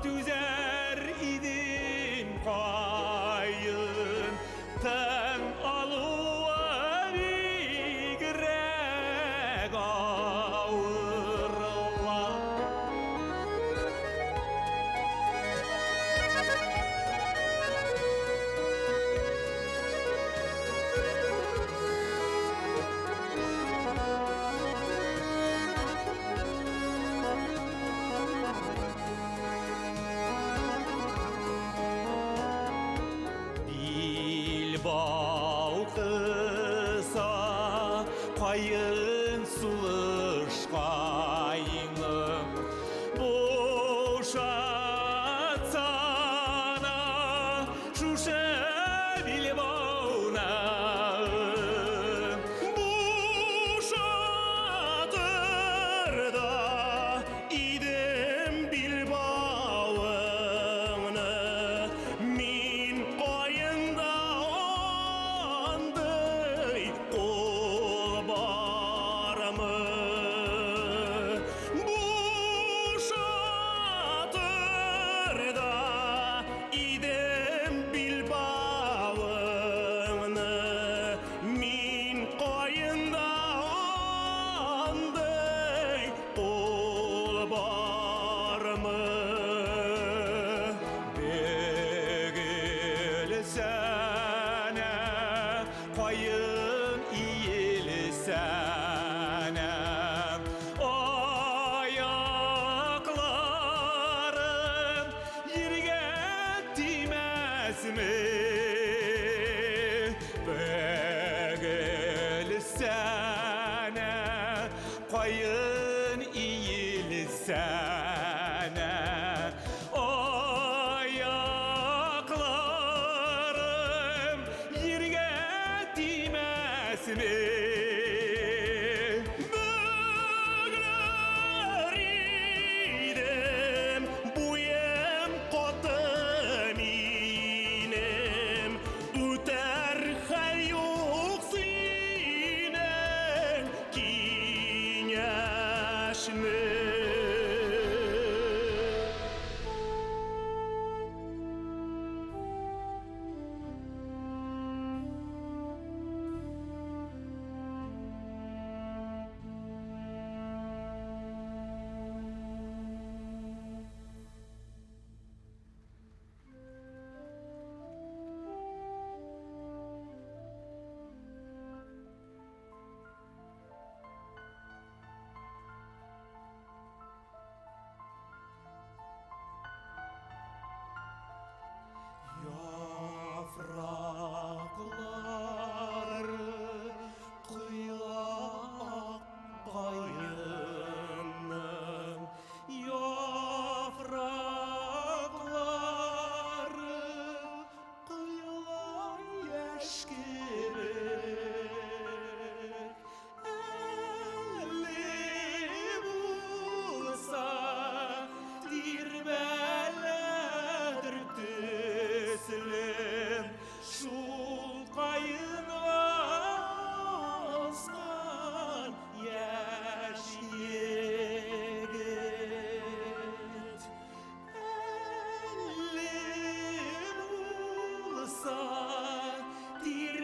түзәр идем, каен, тын алуы бигрәк авырла. Билбау кыса каен сулышкайны, бушатсана шушы билбауны. Бушатыр да идем билбавыңны мин каенда, андый кул бармы? Бушатыр да идем билбавыңны мин каенда, андый кул бармы? Бөгелсәнә, каен, иелсәнә, аякларым җиргә тимәсме? Бөгелсәнә, каен, иелсәнә, аякларым җиргә тимәсме? Бөгелер идем, буем каты минем, үтәр хәл юк синең киңәшне. Яфраклары коела ак каенның, яфраклары коела яшь кебек. Әле булса тирбәләдер төсле шул каенга аскан яшь егет. Әле булса тирбәләдер.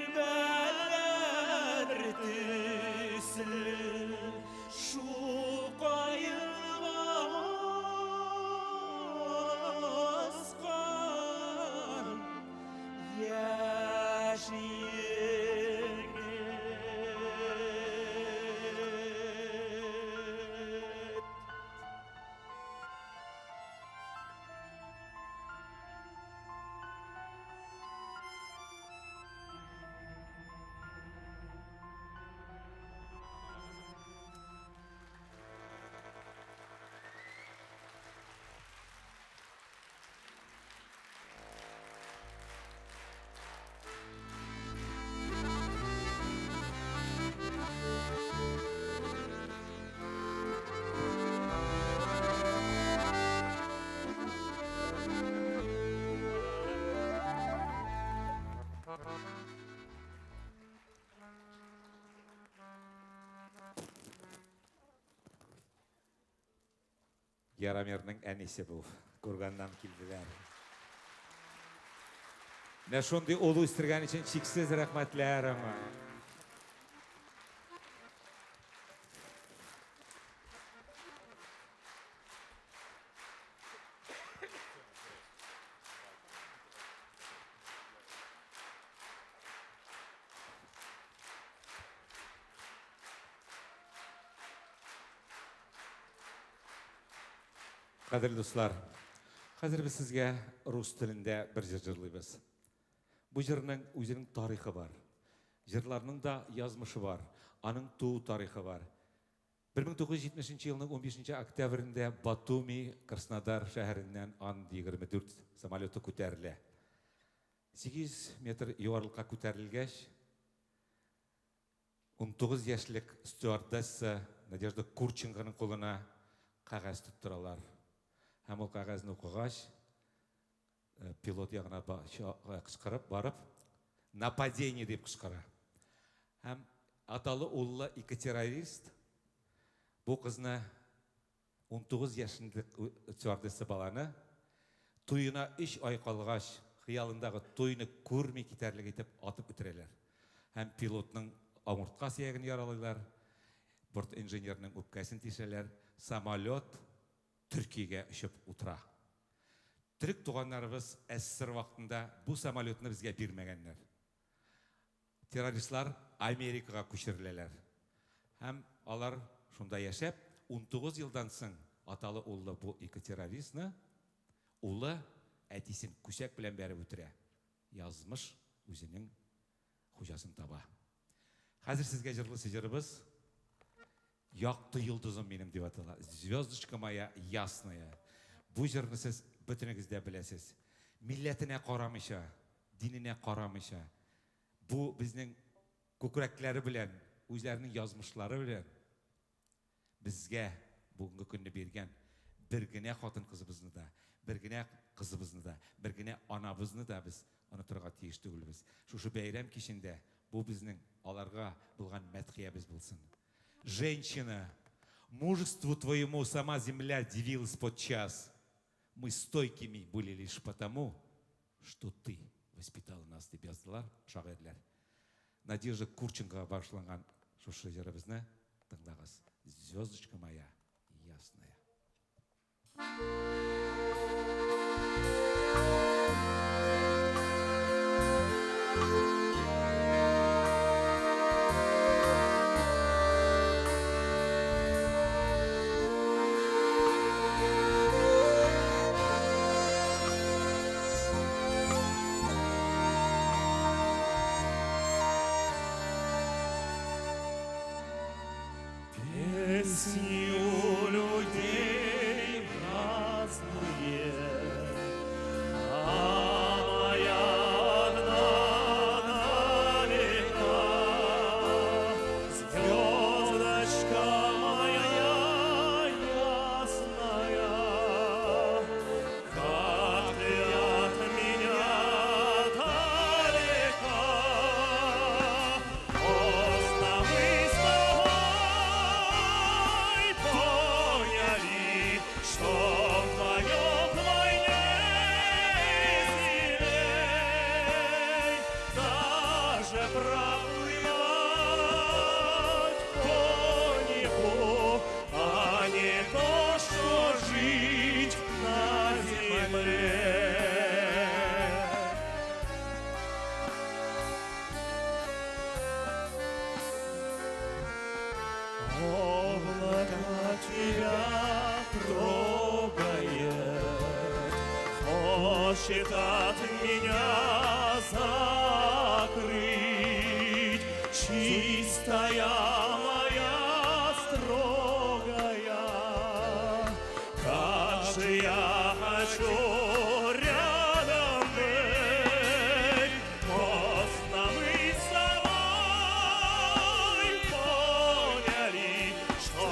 Ярамирның әнисе бу. Курганнан килделәр. Менә шундый ул үстергән өчен чиксез рәхмәтләр аңа. Кадерле дуслар, хәзер без сезгә рус телендә бер җыр җырлыйбыз. Бу җырның үзенең тарихы бар. Җырларның да язмышы бар, аның туу тарихы бар. 1970 елның 15 октябрендә Батуми, Краснодар шәһәреннән Ан-24 самолеты күтәрелә. 800 метр югарылыкка күтәрелгәч, 19 яшьлек стюардесса Надежда Курченконың кулына кәгазь тоттыралар. Һәм ул кәгазьне укыгач, пилот ягына кычкырып барып, нападение дип кычкыра. Һәм аталы уллы ике террорист бу кызны 19 яшендә стюардесса баланы туена 3 ай калгач, хыялындагы туйны күрми китәрлек итеп атып үтерәләр. Һәм пилотның авыртка сөяген яралыйлар, борт инженерының үпкәсен тишәләр, самолет Төркиягә очып утыра. Төрек туганнарыбыз СССР вакытында бу самолетны безгә бирмәгәннәр. Террористлар Америкага күчереләләр. Һәм алар шунда яшәп, 19 елдан соң аталы уллы бу ике террористны улы әтисен күсәк белән бәреп үтерә. Язмыш үзенең хуҗасын таба. Хәзер сезгә җырлыйсы җырыбыз Якты йолдызым минем дип атала. Звездочка моя ясная. Бу җырны сез бөтенегез дә беләсез. Милләтенә карамыйча, диненә карамыйча, бу безнең күкрәкләре белән, үзләренең язмышлары белән безгә бүгенге көнне биргән бер генә хатын-кызыбызны да, бер генә кызыбызны да, бер генә анабызны да без онытырга тиеш түгелбез. Шушы бәйрәм кичендә бу безнең аларга булган мәдхиябез булсын. Женщина, мужеству твоему сама земля дивилась подчас. Мы стойкими были лишь потому, что ты воспитала нас, дип яздылар шагыйрьләр. Надежда Курченкога багышланган шушы җырыбызны тыңлагыз. Звездочка моя ясная. Песни у людей разные, а моя одна на века. Звездочка моя ясная, как ты от меня далека. Поздно мы с тобой поняли, что вдвоем вдвойне сильней. Даже проплывать по небу, а не то, что жить на земле. Облако тебя трогает, хочет от меня закрыть. Чистая моя, строгая, как же я хочу рядом быть. Поздно мы с тобой поняли, что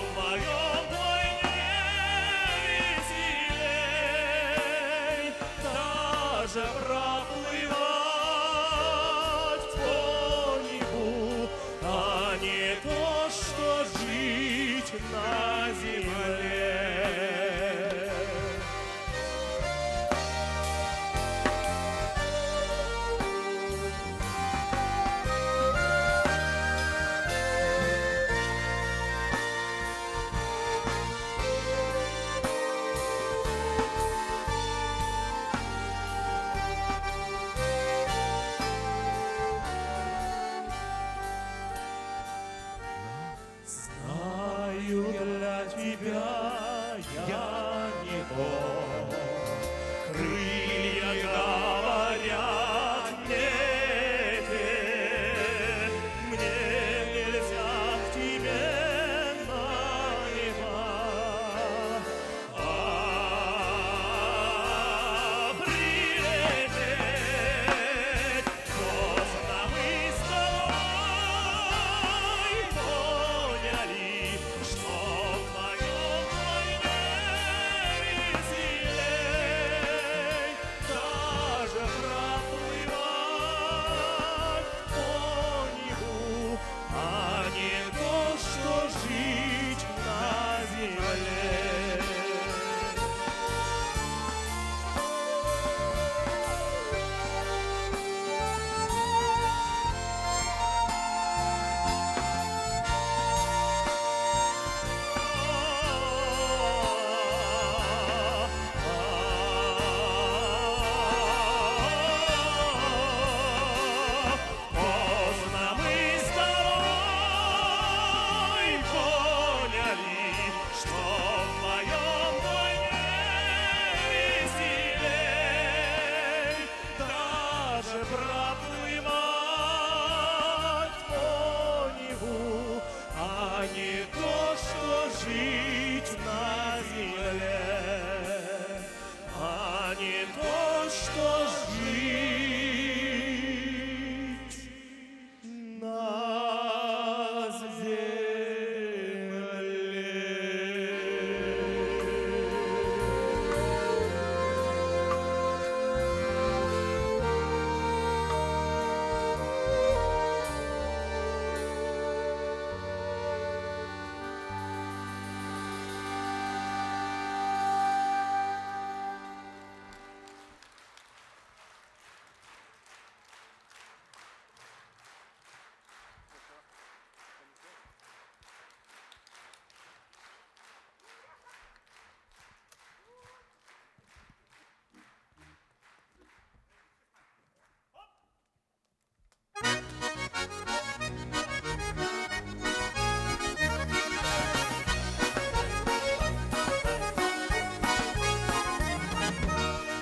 вдвоем вдвойне веселей. Даже проплывать тебя я не мог. Крылья говорят не те, мне нельзя к тебе на небо. А прилететь поздно мы с тобой поняли, что вдвоем войне веселей, даже проплывать по небу, а не то, что жить на земле. Поздно мы с тобой поняли, что вдвоем вдвойне веселей, даже проплывать по небу, а не то, что жить на земле, а не то, что жить на земле.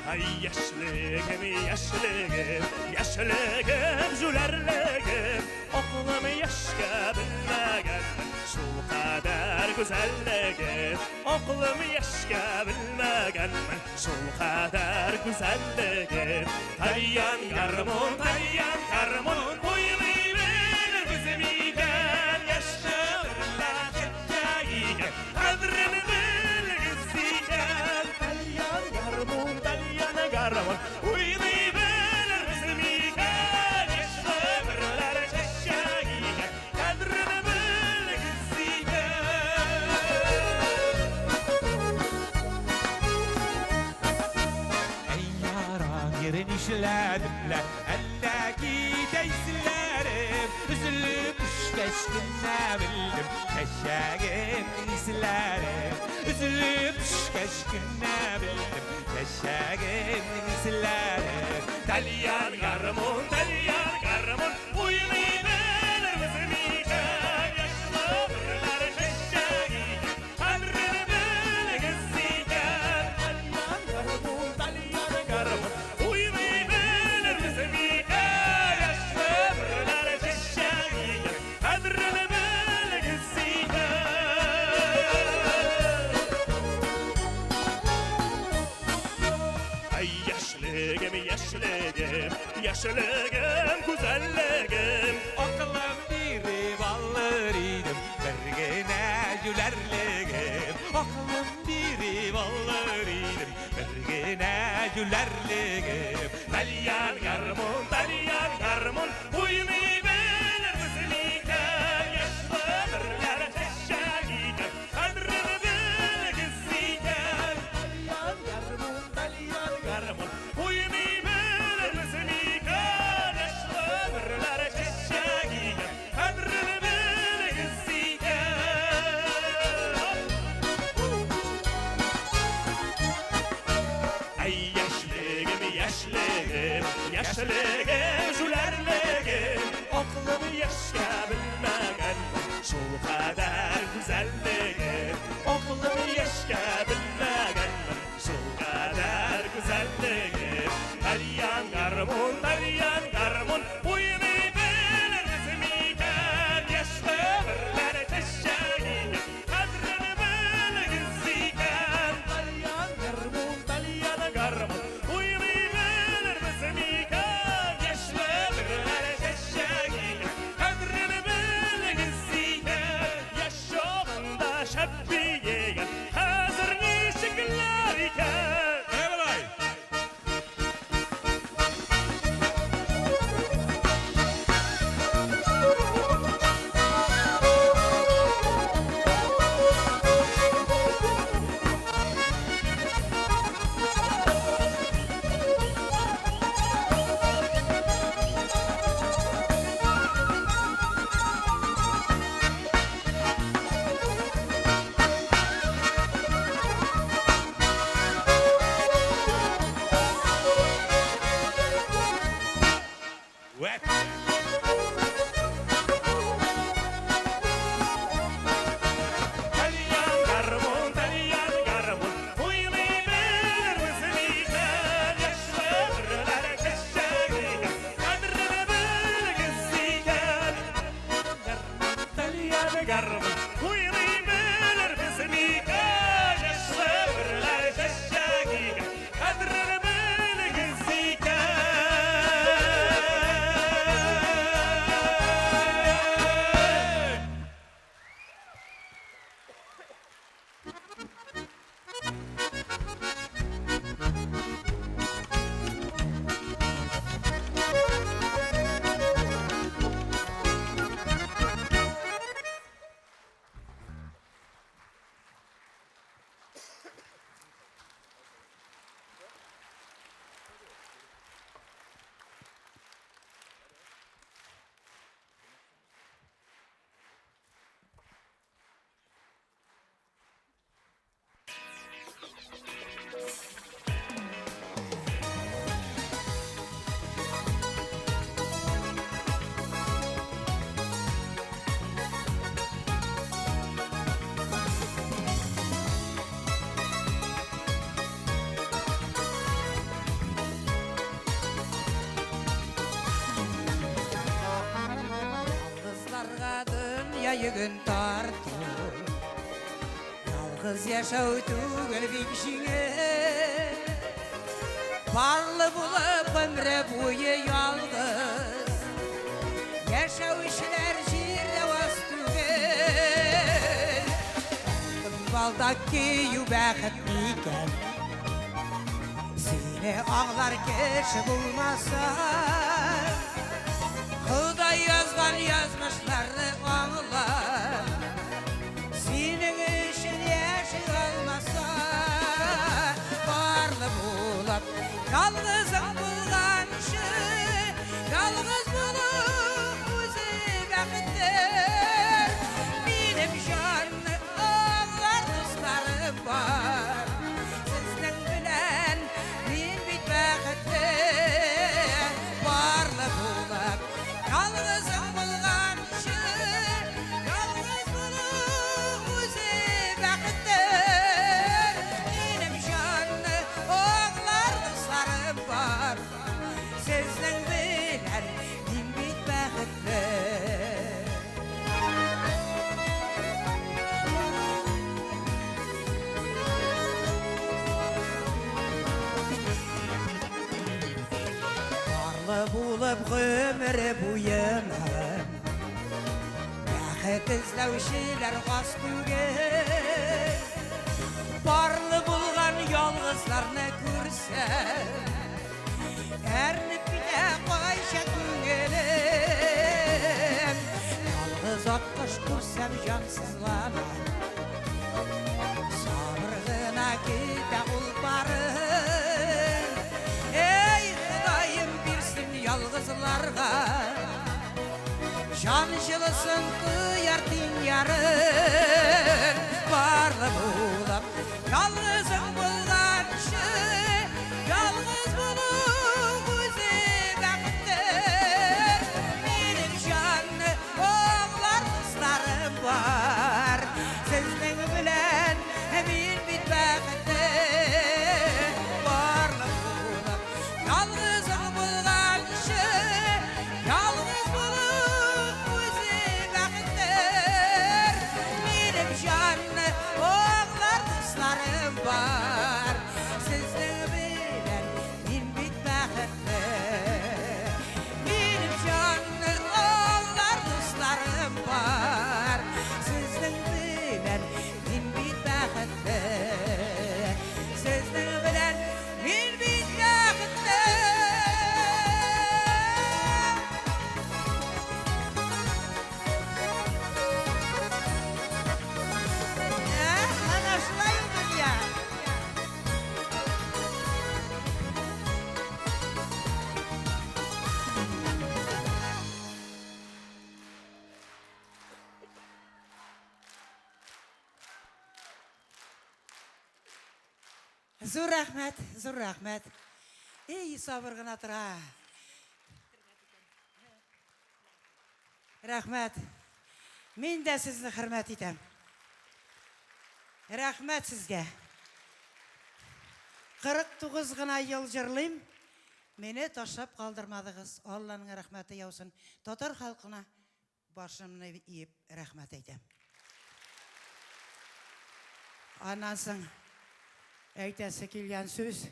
Ay яшьлегем, яшьлегем, яшьлегем, җүләрлегем, Акылым яшькә белмәгәнмен, шул кадәр гүзәллеген. Акылым яшькә белмәгәнмен, шул кадәр гүзәллеген. Тальян гармун, тальян гармун, уйный белербез микән? Яшь гомерләр чәчәк икән, кадерен белегез икән. Тальян гармун, тальян гармун, уйный белербез микән? Яшь гомерләр чәчәк икән, кадерен белегез икән. Әй яран ерен ишләдем лә, әллә китә исләрем, Өзелеп төшкәч кенә белдем, чәчәгемнең исләрен. Өзелеп төшкәч кенә белдем, чәчәгемнең исләрен. Тальян гармун, тальян гармун, уйный белербез микән? Яшь гомерләр чәчәк икән, кадерен белегез икән. Тальян гармун, тальян гармун, уйный белербез микән? Яшь гомерләр чәчәк икән, кадерен белегез икән. Ay яшьлегем, яшьлегем, яшьлегем, гүзәллегем. Акылым биреп алыр идем, бер генә җүләрлегем. Акылым биреп алыр идем, бер генә җүләрлегем. Тальян гармун, тальян гармун, уйный белербез микән? Яшь гомерләр чәчәк икән, кадерен белегез икән. Тальян гармун, тальян гармун, уйный белербез микән? Яшь гомерләр чәчәк икән, кадерен белегез икән. Ay яшьлегем, яшьлегем, яшьлегем, җүләрлегем, Акылым яшькә белмәгәнмен, шул кадәр гүзәллеген. Акылым Вәт! Тальян гармун, тальян гармун, уйный белербез микән? Яшьләр чәчәк икән, кадерен белегез икән. Тальян гармун, уйный белербез микән? Яшьләр чәчәк икән, кадерен белегез икән. Ялгызларга дөнья йөген тарту, Ялгыз яшәү түгел бик җиңел. Парлы булып гомере буе ялгыз яшәүчеләр җирдә аз түгел. Алтын балдак кию бәхет микән? Сине аңлар кеше булмаса, Ходай язган язмышларны аңлап, синең өчен яши алмаса, барлы булып, ялгызың булганчы, ялгыз булу үзе бәхеттер. Минем җанны аңлар дусларым бар. Сезнең белән мин бит бәхетле. Барлы булып, ялгызың булганчы, ялгыз булу үзе бәхеттер. Минем җанны аңлар дусларым бар. Сезнең белән мин бит бәхетле. Парлы булып гомере буена бәхет эзләүчеләр аз түгел. Парлы булган ялгызларны күрсәм, әрнеп китә кайчак күңелем. Ялгыз аккош күрсәм, җансызлана. Сабыр гына китә ул парын. Эй, Ходаем, бирсен ялгызларга җан җылысын тояр тиң ярын. Барлы булып, ялгызың булганчы, ялгыз булу үзе бәхеттер. Минем җанны аңлар дусларым бар. Сезнең белән мин бит бәхетле. Барлы булып, ялгызың булганчы, ялгыз булу үзе бәхеттер. Минем җанны аңлар дусларым бар. Сезнең белән мин бит бәхетле. Минем җанны аңлар дусларым бар. Сезнең белән мин бит бәхетле. Сезнең белән мин бит бәхетле. Әнә шулай ул дөнья. Зур рәхмәт, зур рәхмәт. Эй, сабыр гына тора. Рәхмәт. Мин дә сезне хөрмәт итәм. Рәхмәт сезгә. 49 гына ел җырлыйм. Мине ташлап калдырмадыгыз. Алланың рәхмәте яусын. Татар халкына башымны иеп рәхмәт әйтәм. Аннан соң әйтәсе килгән сүз.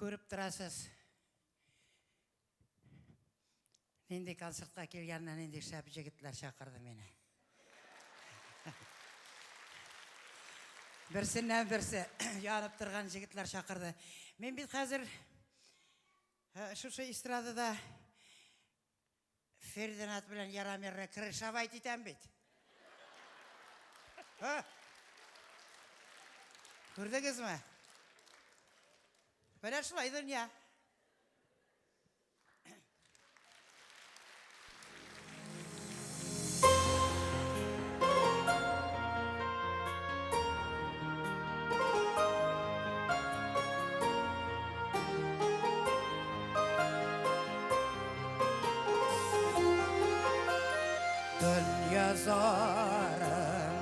Күреп торасыз. Нинди концертка килгәнне нинди шәп җегетләр чакырды мине. Берсеннән берсе янып торган җегетләр чакырды. Мин бит хәзер шушы эстрадада Фердинанд белән Ярамирны крышовать итәм бит. Ха? Күрдегезме? Менә шулай дөнья. Дөнья зарын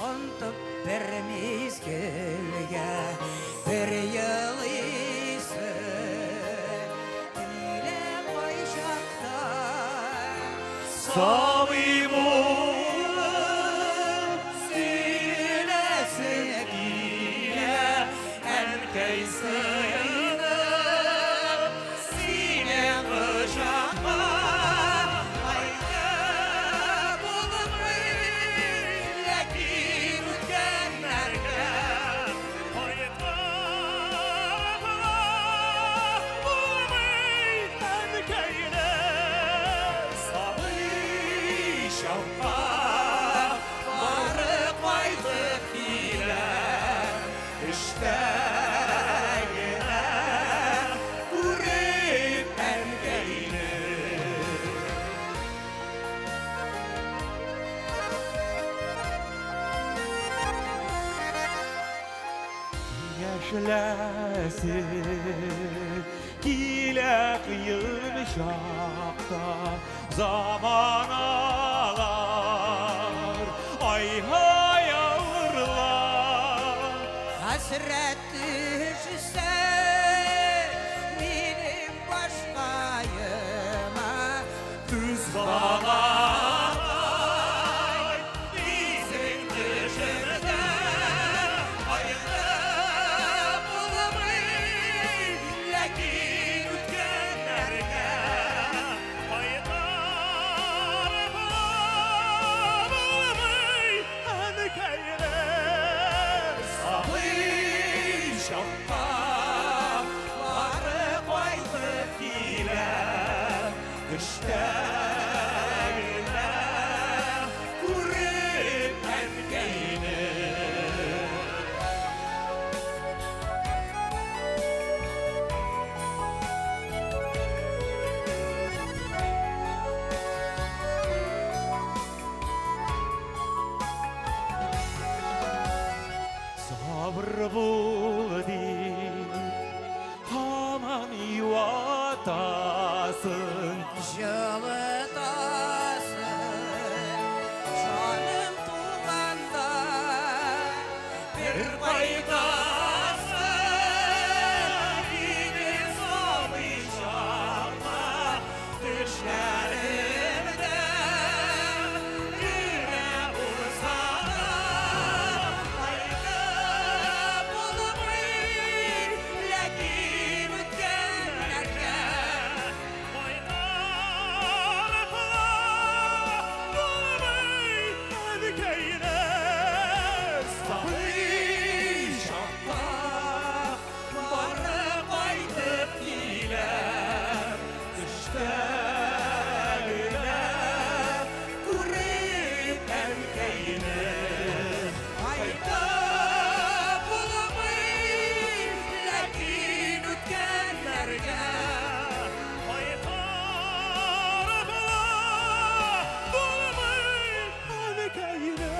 онтып бер мизгелгә бер елыйсы килә кайчакта. Сабый булып сөйләсе килә, әнкәй сыенып, сине кочакка кайтып булмый, ләкин үткәннәргә кайтып булмый, әнкәйне сабый чакка бары кайтып килә, төштә генә күреп әнкәйне. Киңәшләсе килә кыен чакта, заманалар ай-һай авырлар. Хәсрәт төшсә минем башкаема, Түз балакай, исең төшердә, кайгы булмый, ләкин үткәннәргә кайтарып булмый, әнкәйне сабый чакка бары кайтып килә, төштә генә күреп әнкәйне. Сабыр бул дип, һаман юатасың. Җылытасың, җаным туганда, бер кайтасың иде сабый чакта, төшләремдә генә булса да, кайтып булмый, ләкин үткәннәргә кайтарып булмый, әнкәйне сабый чакта бары кайтып килә, төштә генә күреп әнкәйне. Кайтып булмый, ләкин үткәннәргә кайтарып булмый, әнкәйне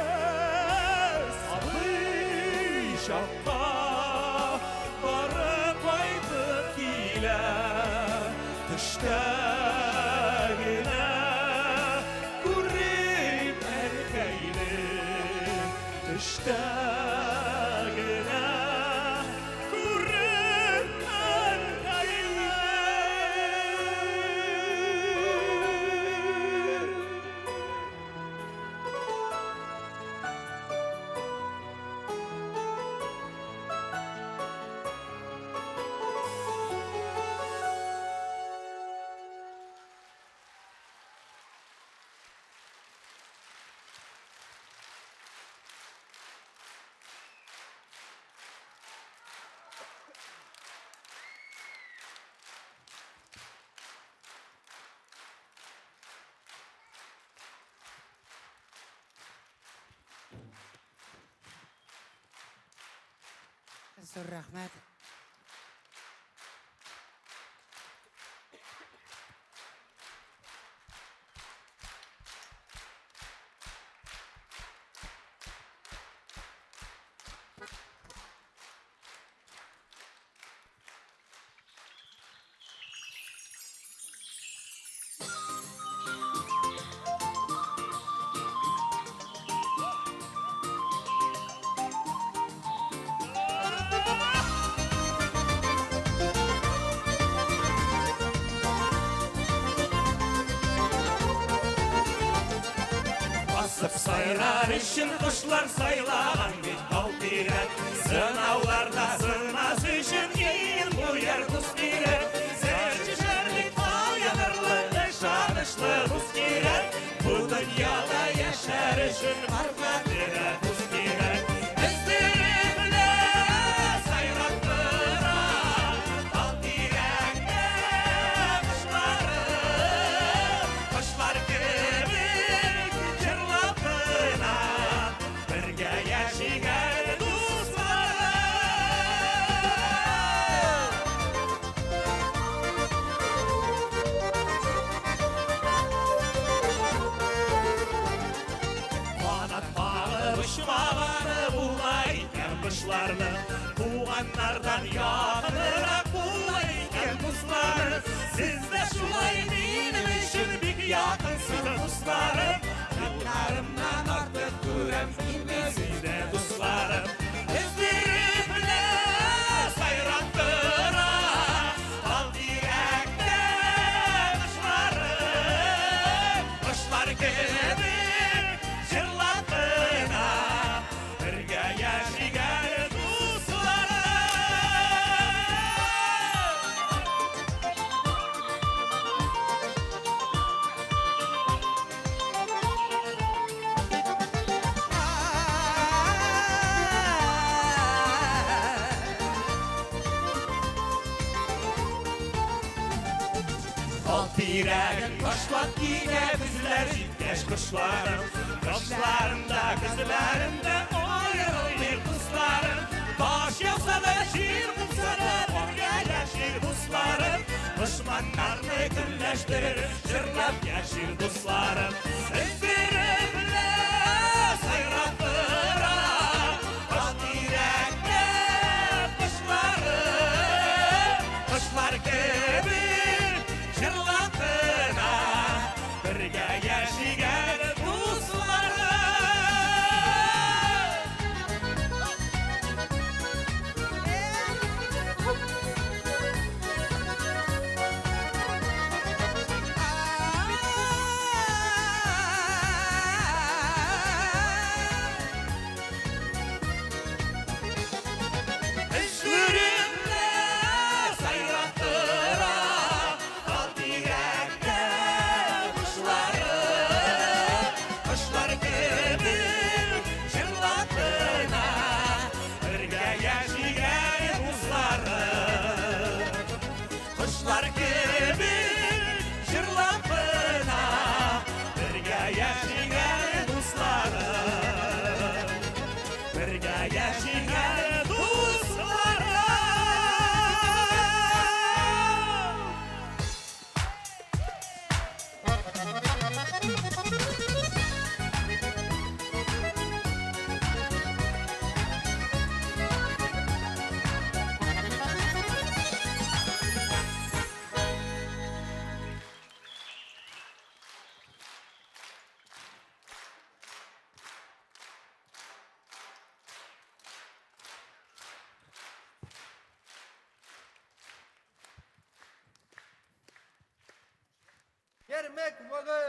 сабый чакта Төштә генә күрим әнкәйне, Төштә генә күрим әнкәйне. Зур рәхмәт. Басып сайрар өчен кошлар сайлаган бит тау тирәк. Сынауларда сынмас өчен иң куяр дус кирәк. Сәчешәрлек таянырлы, ышанычлы дус кирәк. Бу дөньяда яшәр өчен хөрмәтле дус кирәк. Өздерепле сайрап тора тал тирәктә кошлары. Кошлар кебек җырлап кына бергә яшик әле, дусларым. Канат кагып очмаганы була икән кошларның, Туганнардан якынрак була икән дуслары. Сез дә шулай минем өчен бик якынсыз, дусларым. Якыннарымнан артык күрәм мин сезне, дусларым. Өздерепле сайрап тора тал тирәктә кошлары. Кошлар кебек җырлап кына бергә яшик әле, дусларым. Тал тирәген ташлап китә көзләр җиткәч кошларым. Кышларында, көзләрендә аерылмый дусларым. Таш яуса да, җил купса да, бергә яшир дусларым. Дошманнарны көнләштерер, җырлап яшир дусларым. Өздерепле сайрап тора тал тирәктә кошлары. Кошлар кебек җырлап кына бергә яшик әле, дусларым. Икмәк вагы!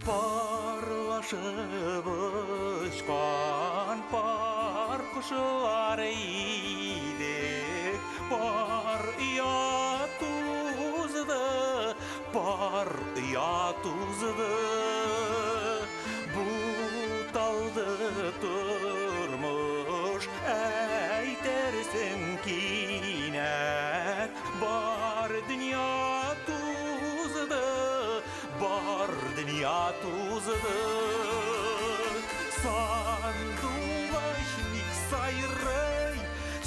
Парлашып очкан пар кошлар идек, пар оя тузды, пар оя тузды. Буталды тормыш, әйтерсең кинәт, бар дөнья тузды, бар дөнья тузды. Сандугач ник сайрый,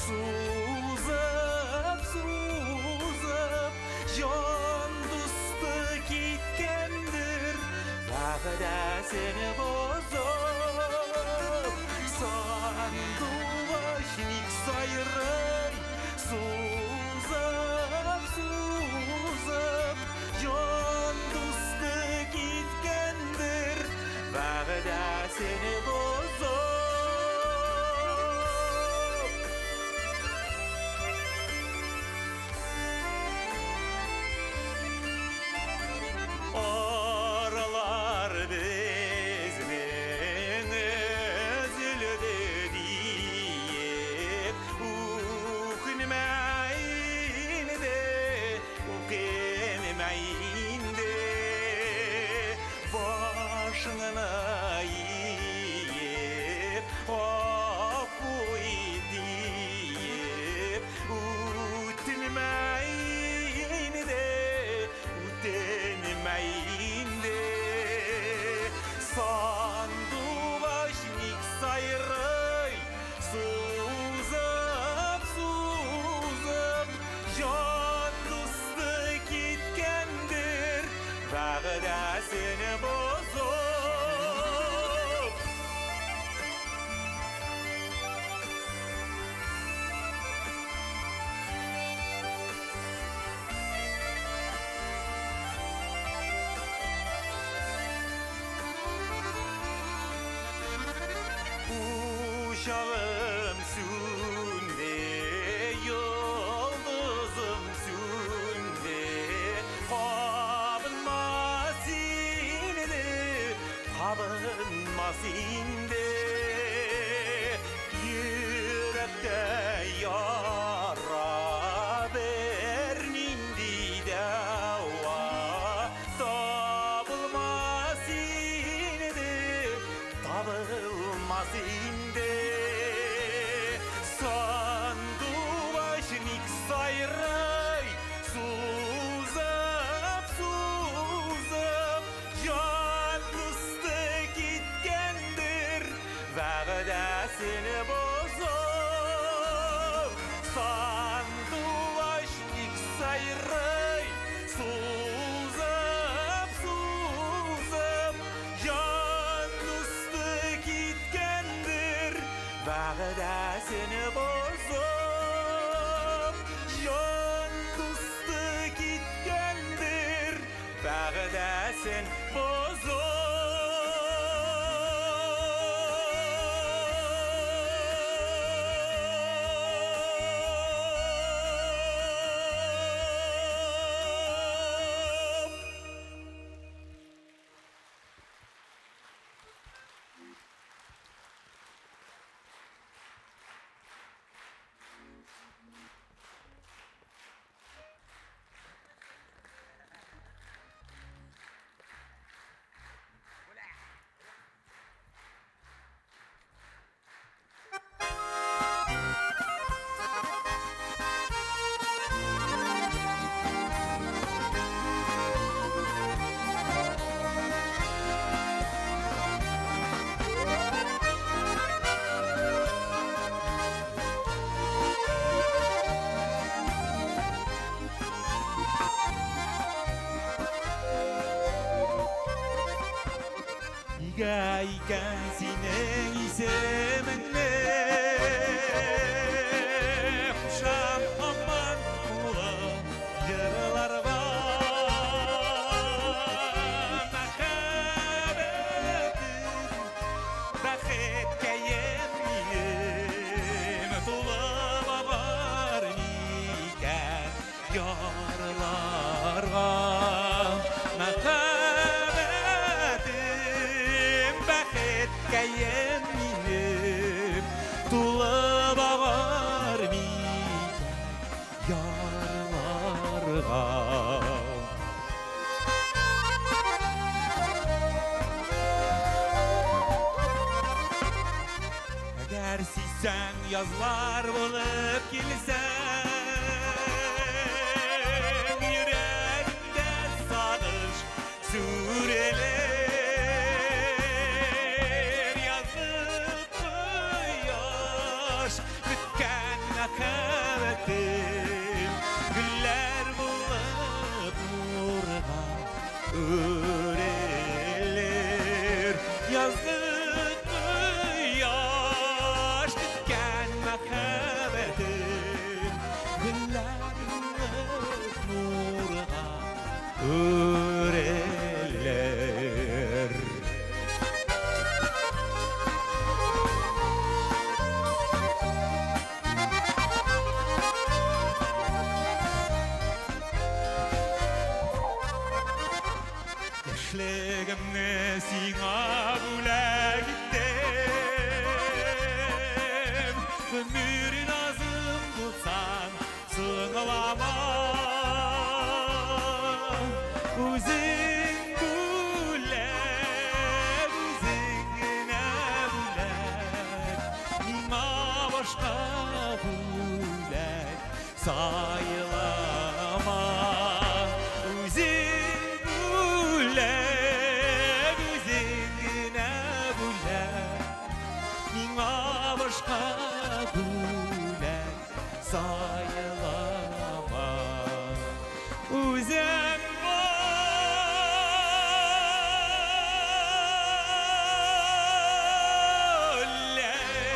сузып, сузып, җан дусты киткәндер, вәгъдәсен Вәгъдәсен бозып. Сандугач ник сайрый, сузып, сузып, җан дусты киткәндер, вәгъдәсен бозып. Аралар безнең өзелде диеп, үкенмә инде, үкенмә инде. Башыңны иеп, гафу ит диеп, үтенмә инде, үтенмә инде. Сандугач ник сайрый, сузып, сузып, җан дусты киткәндер, вәгъдәсен бозып. Учагым сүнде, йолдызым сүнде, кабынмас инде, кабынмас инде. Йөрәктә яра, бернинди дәва табылмас инде, табылмас инде. Сандугач ник сайрый, сузып, сузып, җан дусты киткәндер, вәгъдәсен бозып. Сандугач ник сайрый, сузып, сузып, җан дусты киткәндер, вәгъдәсен бозып. Җан дусты киткәндер, вәгъдәсен бозып. Нигә икән синең исемеңне кушам һаман моңлы җырларга? Мәхәббәтем, бәхеткәем минем, тулып агар микән ярларга? Мәхәббәтем, бәхеткәем минем, тулып агар микән ярларга? Әгәр сизсәң, язлар булып килсәң, йөрәгемдә сагыш сүрелер. Язгы кояш беткән мәхәббәтем, гөлләр булып нурга үрелер. Яшьлегемне сиңа бүләк иттем. Гомер назым булсаң, соңлама. Үзең бүләк, үзең генә бүләк. Миңа башка бүләк сайлама. Үзең бүләк, үзең генә бүләк. Миңа башка бүләк сайлама. Үзең бүләк,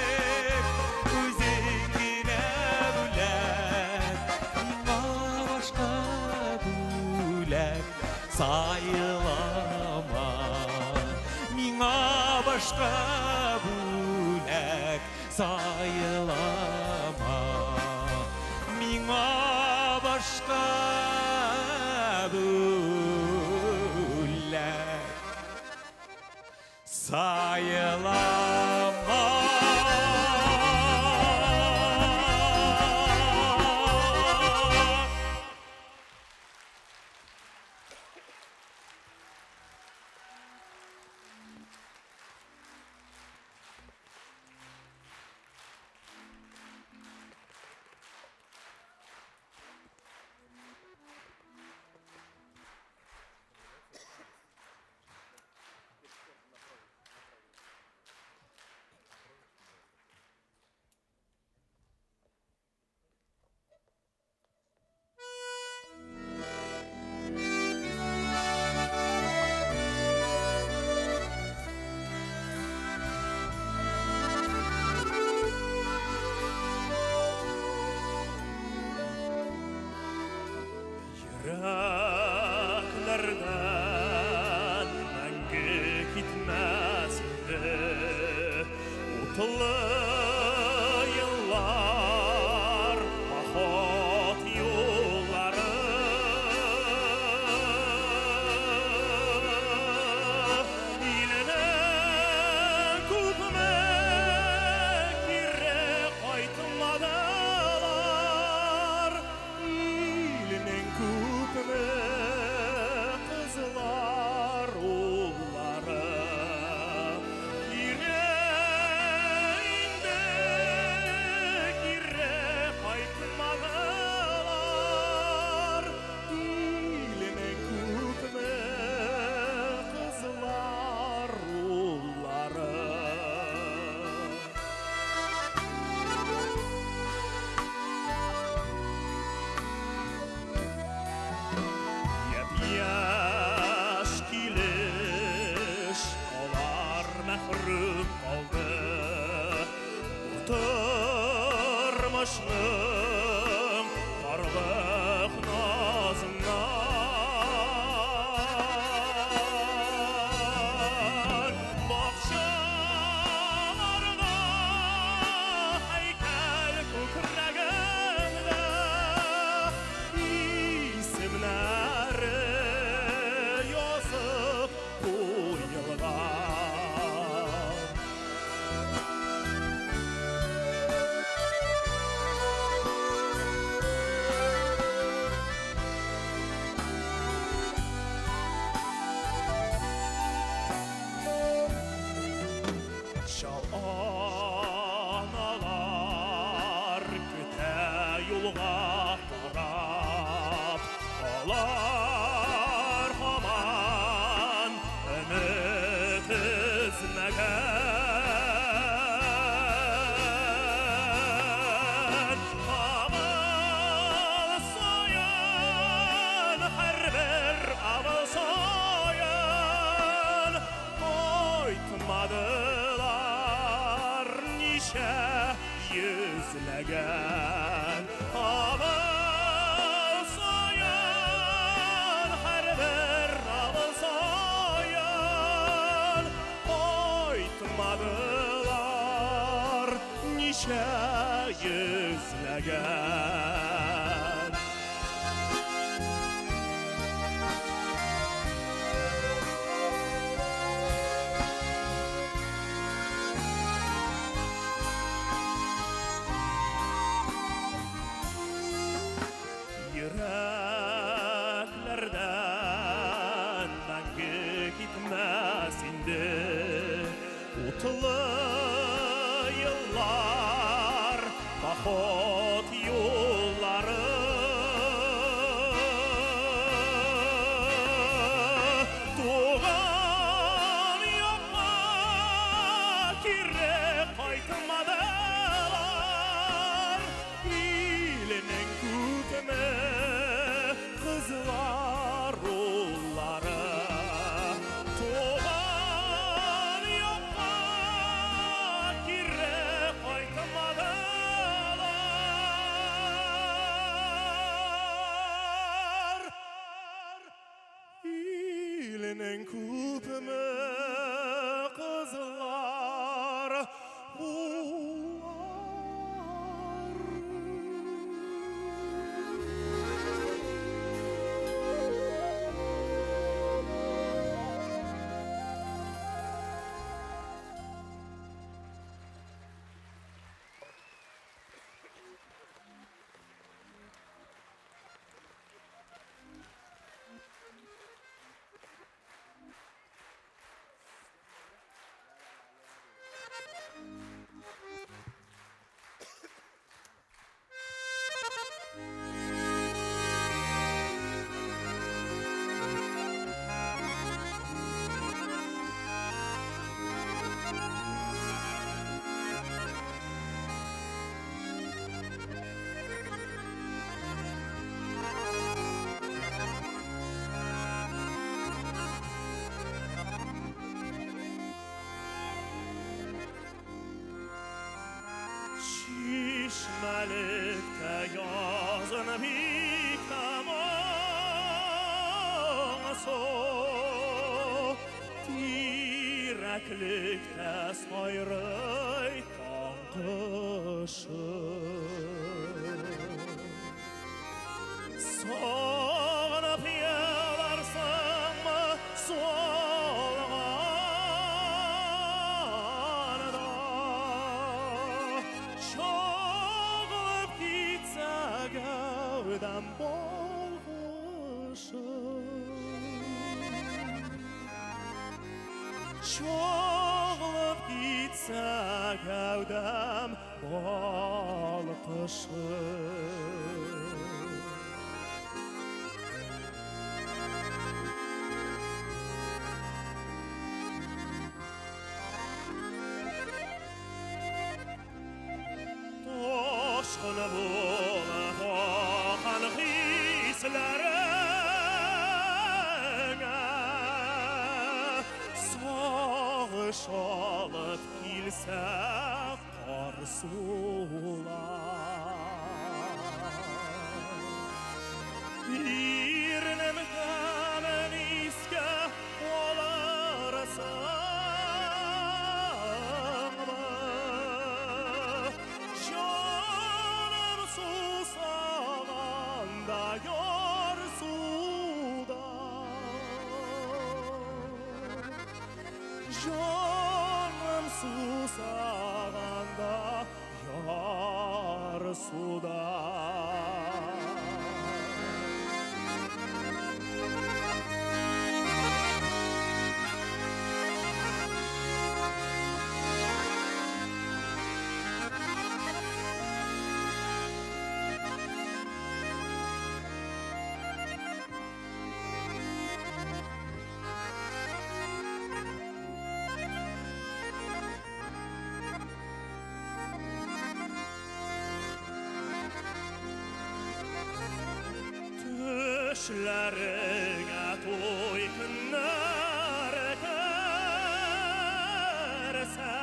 үзең генә бүләк. Миңа башка бүләк сайлама. Миңа башка бүләк сайлама. Миңа башка бүләк сайлама. Йөрәкләрдән мәңге китмәс инде утлы еллар, поход юллары. Илнең күпме кире кайтмадылар, илнең күпме кызлар, уллары. Кире инде кире кайтмадылар, илнең күпме кызлар, уллары. Япь-яшь килеш алар мәхрүм калды бу тормышның карлык назыннан. Бакчаларда һәйкәл күкрәгендә исемнәре язып куелган. Чал аналар көтә юлга карап, алар һаман өмет өзмәгән. Авыл саен, һәрбер авыл саен кайтмадылар ничә йөзләгән. Авыл саен, һәрбер авыл саен кайтмадылар ничә һәм. Пароход юллары. Туган якка кире кайтмадылар. Иленең күпме кызлар, уллары. Туган якка кире кайтмадылар. Иленең күпме кызлар, уллары. Чишмәлектә язын бик тә моңсу, Тирәклектә сайрый таң кошы. Сагынып еларсыңмы сулганда, Чагылып китсә гәүдәм балкышы. Чагылып китсә гәүдәм балкышы. Ташкын булып аккан хисләреңә Сагыш алып килсә кар сулар. Ирнем тәмен искә алырсыңмы? Җаным сусаганда яр суда. Җаным сусаганда яр суда. Төшләреңә туй көннәре керсә,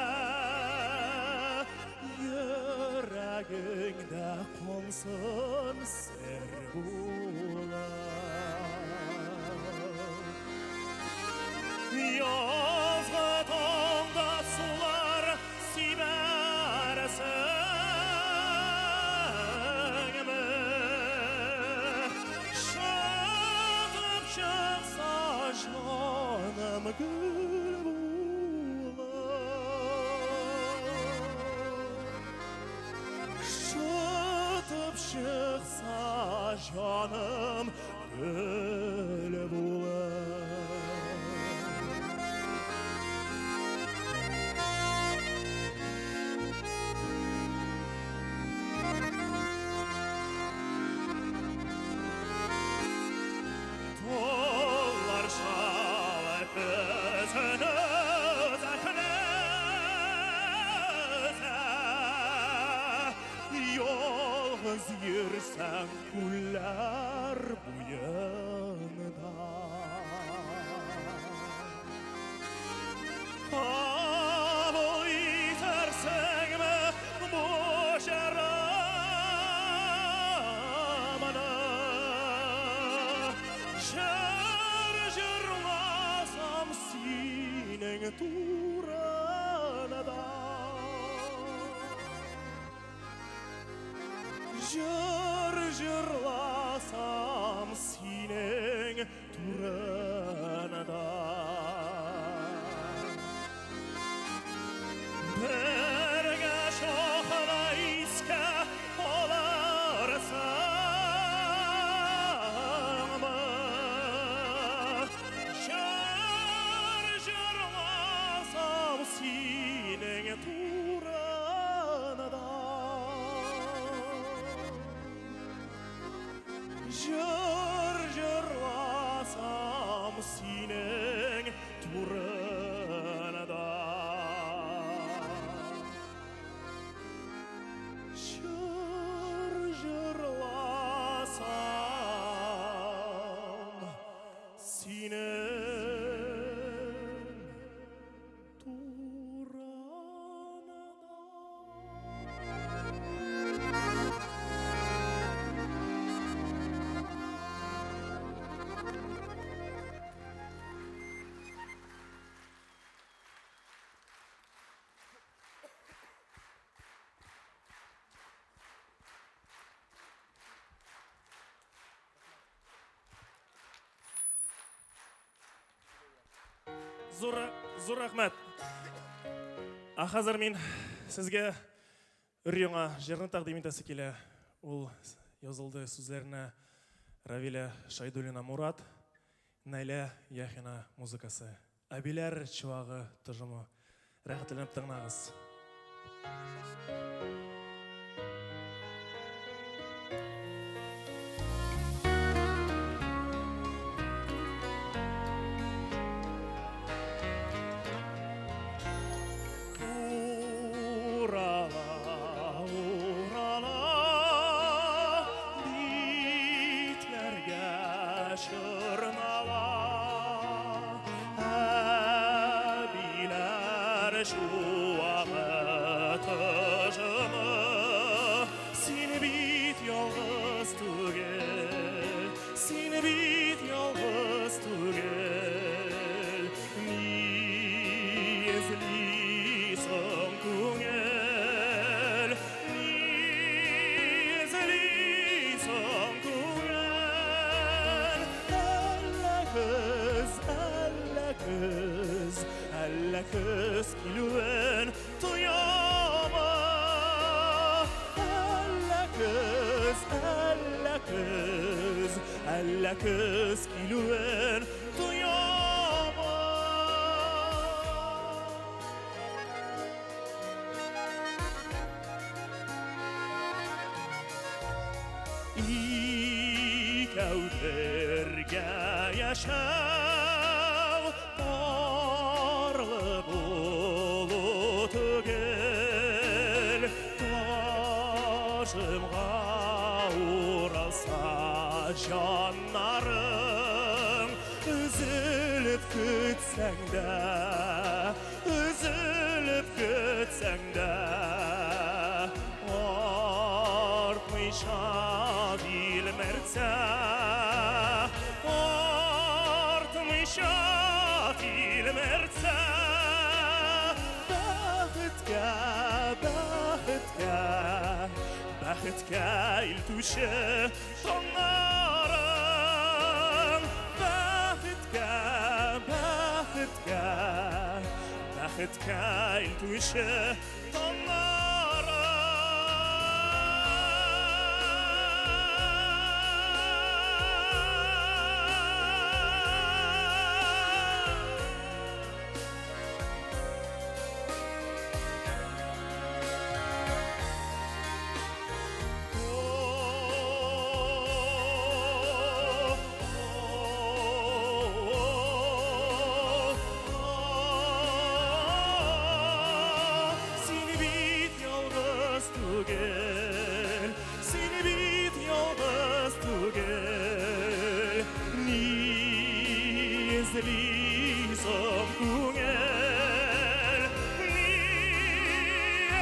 Йөрәгеңдә калсын сер булып. Язгы таңда сулар сибәрсеңме? Шытып чыкса җаным гөл булып. Шытып чыкса җаным гөл булып. Ялгыз йөрсәң күлләр буенда. Кабул итәрсеңме бу җырымны? Җыр җырласам синең турында. Җыр җырласам синең турында. Бергә чокына искә алырсыңмы? Җыр җырласам синең турында. Җыр җырласам синең турында. Җыр җырласам синең турында. Зур, зур рәхмәт. Ә хәзер мин сезгә өр-яңа җырны тәкъдим итәсе килә. Ул язылды сүзләренә Равилә Шайдуллина Мурат, Наилә Яхина музыкасы. Әбиләр чуагы тоҗымы. Рәхәтләнеп тыңлагыз. Урала, урала, битләргә чорнала. Әбиләр чуагы тоҗымы, син бит ялгыз түгел, син бит ялгыз түгел. Ни эзли соң күңел, ни эзли соң күңел? Әллә көз, әллә көз, әллә көз килүен тоямы? Әллә көз, әллә көз, әллә көз килүен тоямы? Икәү бергә яшәү парлы булу түгел, Ташымга уралса җаннарың, өзелеп көтсәң дә, өзелеп көтсәң дә, артмыйча тилмертсә, артмыйча тилмертсә, бәхеткә, бәхеткә, бәхеткә илтүче таңнарың, бәхеткә, бәхеткә, бәхеткә илтүче таңнарың. Син бит эзли соң күңел? Ни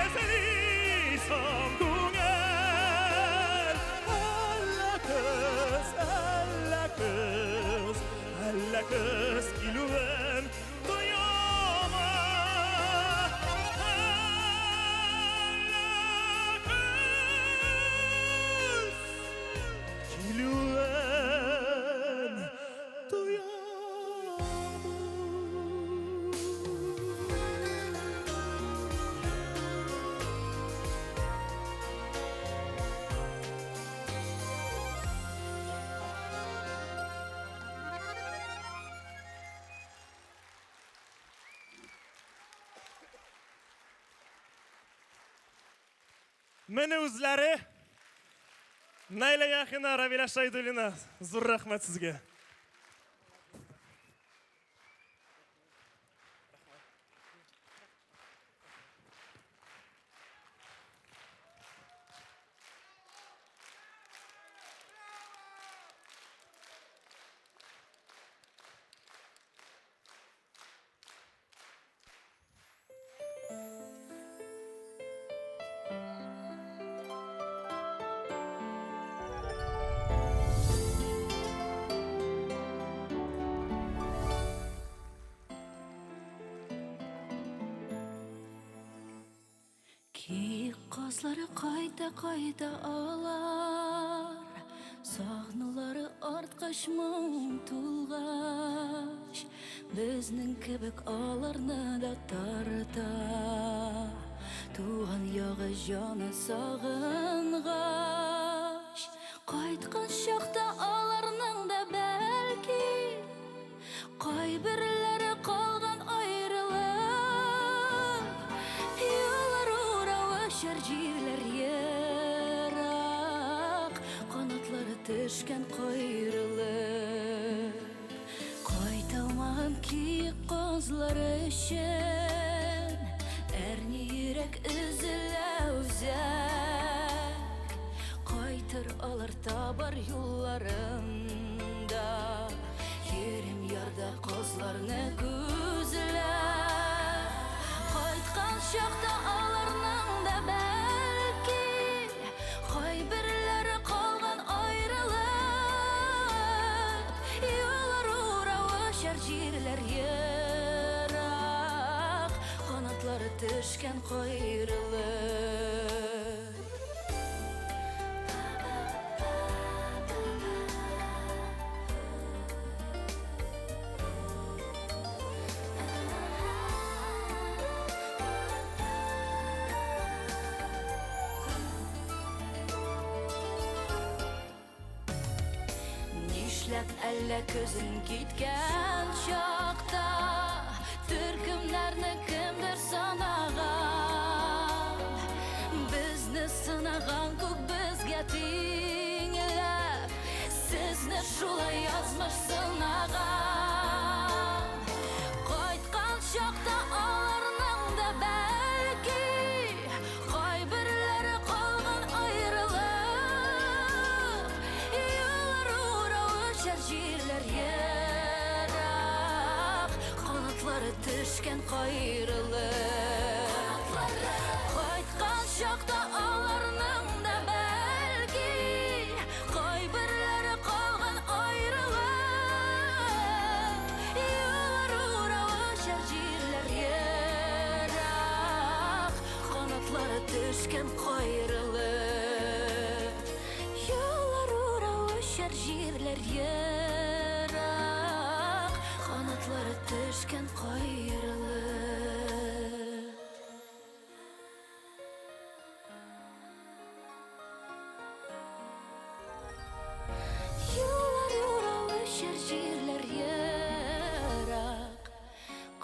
эзли соң күңел? Әллә көз, әллә көз, әллә көз килүен тоямы? Әллә көз килүен тоямы? Менә үзләре Наилә Яхина, Равилә Шайдуллина. Зур рәхмәт сезгә. Киек казлары кайта-кайта алар, Сагынулары арткач моң тулгач, Безнең кебек аларны да тарта. Туган ягы җаны сагынгач, Кайткан чакта аларның да бәлки Кайберләре калган аерылып, Юллар урау очар җирләр ерак, Канатлары төшкән каерылып. Кайталмаган киек казлар өчен Әрни йөрәк өзелә үзәк. Кайтыр алар табар юлларын да, Йөрим ярда казларны күзләп. Кайткан чакта аларның да бәлки Кайберләре калган аерылып, Юллар урау очар җирләр ерак, Канатлары төшкән каерылып. Нишләп әллә көзен киткән чакта Төркемнәрне кемдер санаган? Безне сынаган күк безгә тиңләп, Сезне шулай язмыш сынаган. Кайткан чакта аларның да бәлки Кайберләре калган аерылып, Юллар урау очар җирләр ерак, Канатлары төшкән каерылып. Кайткан чакта аларның да бәлки Кайберләре калган аерылып, Юллар урау очар җирләр ерак, Канатлары төшкән каерылып. Юллар урау очар җирләр ерак, Канатлары төшкән каерылып. Юллар урау очар җирләр ерак,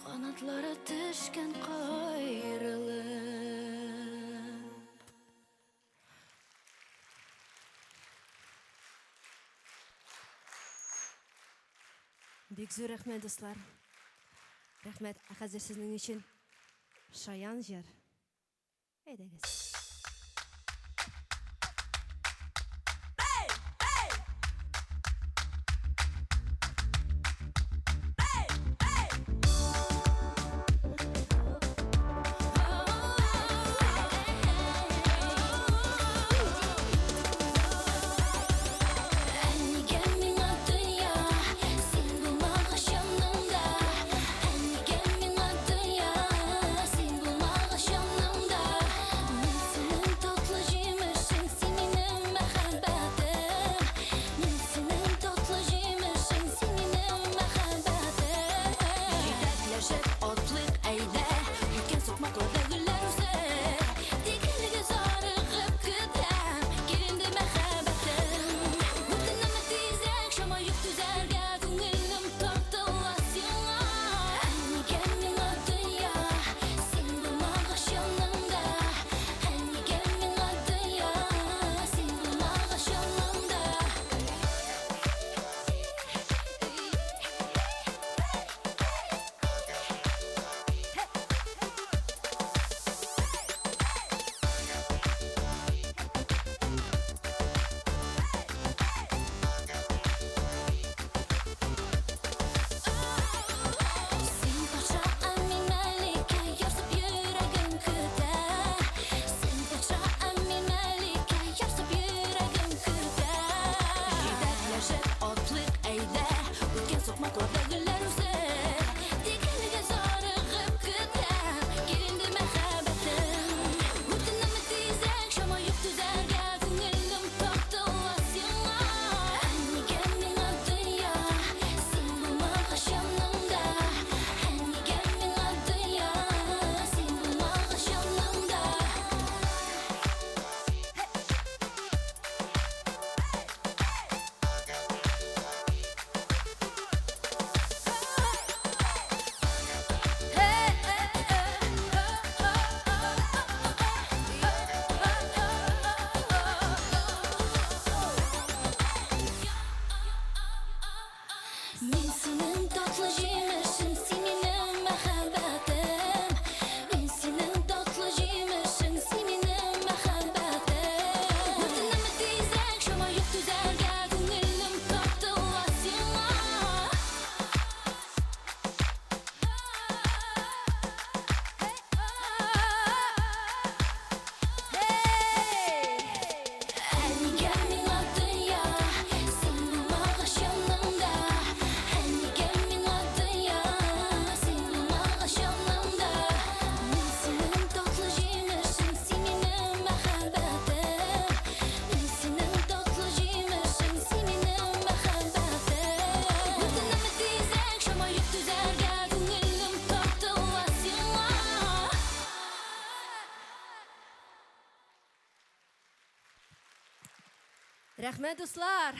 Канатлары төшкән каерылып. Бик зур рәхмәт, дуслар. Рәхмәт. Ә хәзер сезнең өчен шаян җыр. Әйдәгез. Рәхмәт, дуслар!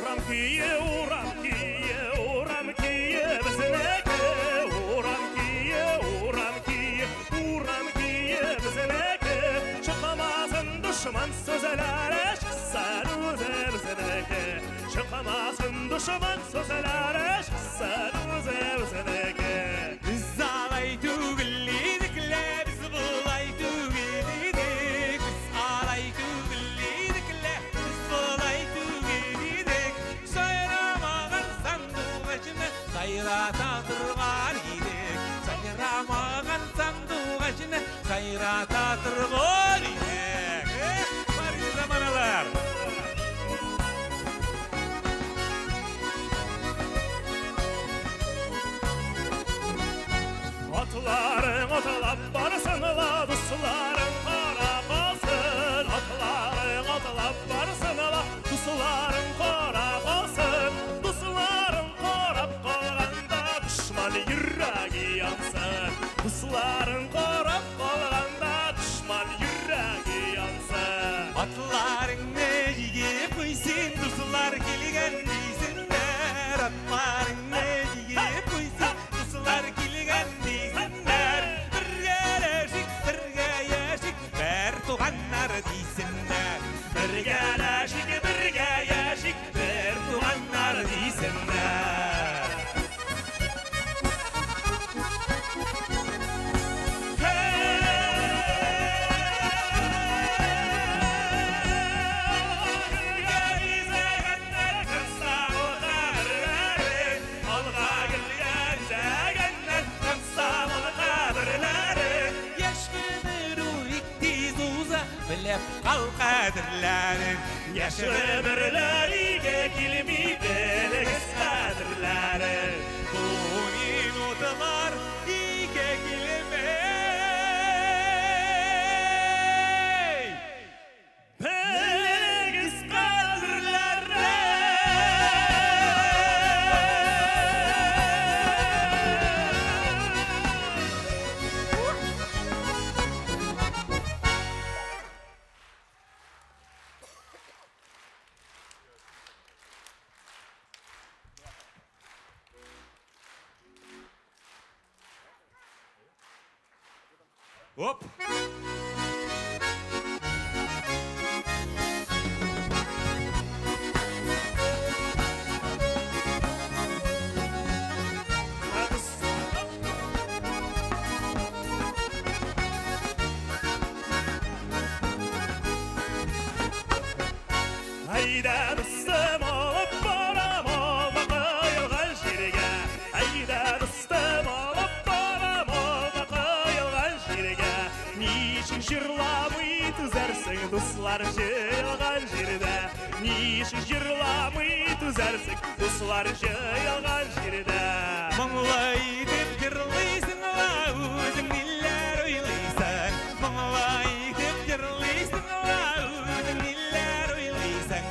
Урам көе, урам көе, урам көе безнеке, урам көе, урам көе, урам көе безнеке. Чыкмасын дошман сүзләре, чыксын үзе безнеке. Чыкмасын дошман сүзләре, чыксын үзе безнеке. Сандугачны сайрата торган идек. Эх, бар иде заманалар. Атларың атлап барсын ла, дусларың карап калсын. Атларың атлап барсын ла, дусларың карап калсын. Дусларың карап калганда дошман йөрәге янсын. Дусларың карап калганда дошман йөрәге янсын. Атларыңны җигеп куй син, дуслар килгән дисеннәр. Атларыңны җигеп куй син, дуслар килгән дисеннәр. Бергәләшик, бергә яшик, бер туганнар дисеннәр. Бергәләшик, бергә яшик, бер туганнар дисеннәр. Гөлгә бизәгәннәр Комсомол каберләрен. Алга гөлгә бизәгәннәр Комсомол каберләрен. Яшь гомер ул бик тиз уза, белеп кал кадерләрен. Яшь гомерләр иге килми, белегез кадерләрен. Бу минутлар иге килми. Белегез кадерләрен. Оп! Әйдә, дустым, алып барам алма коелган җиргә. Әйдә, дустым, алып барам алма коелган җиргә. Ничек җырламый түзәрсең, дуслар җыелган җирдә? Ничек җырламый түзәрсең, дуслар җыелган җирдә? Моңлы итеп җырлыйсың ла, үзең ниләр уйлыйсың? Моңлы итеп җырлыйсың ла, үзең ниләр уйлыйсың?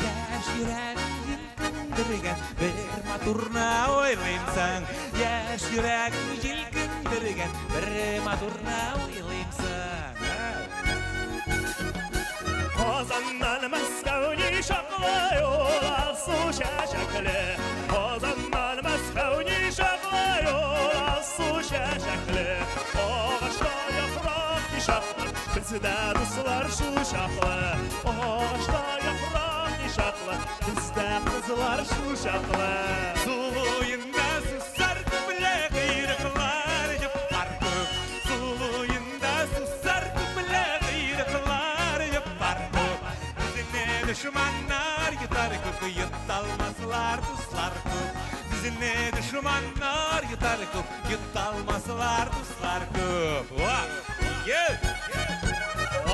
Яшь йөрәгең җилкендергән бер матурны уйлыймсың. Яшь йөрәгең җилкендергән бер матурны уйлыймсың. Казаннан Мәскәү ничаклы юл, алсу чәчәкле. Казаннан Мәскәү ничаклы юл, алсу чәчәкле. Агачта яфрак ничаклы, бездә дуслар шул чаклы. Агачта яфрак ничаклы, бездә кызлар шул чаклы. Су буенда сусар күпле, койрыклар җыпар күп. Су буенда сусар күпле, койрыклар җыпар күп. Безне дошманнар йотар күп, йоталмаслар дуслар күп. Безне дошманнар йотар күп, йоталмаслар дуслар күп. Ва! Йө!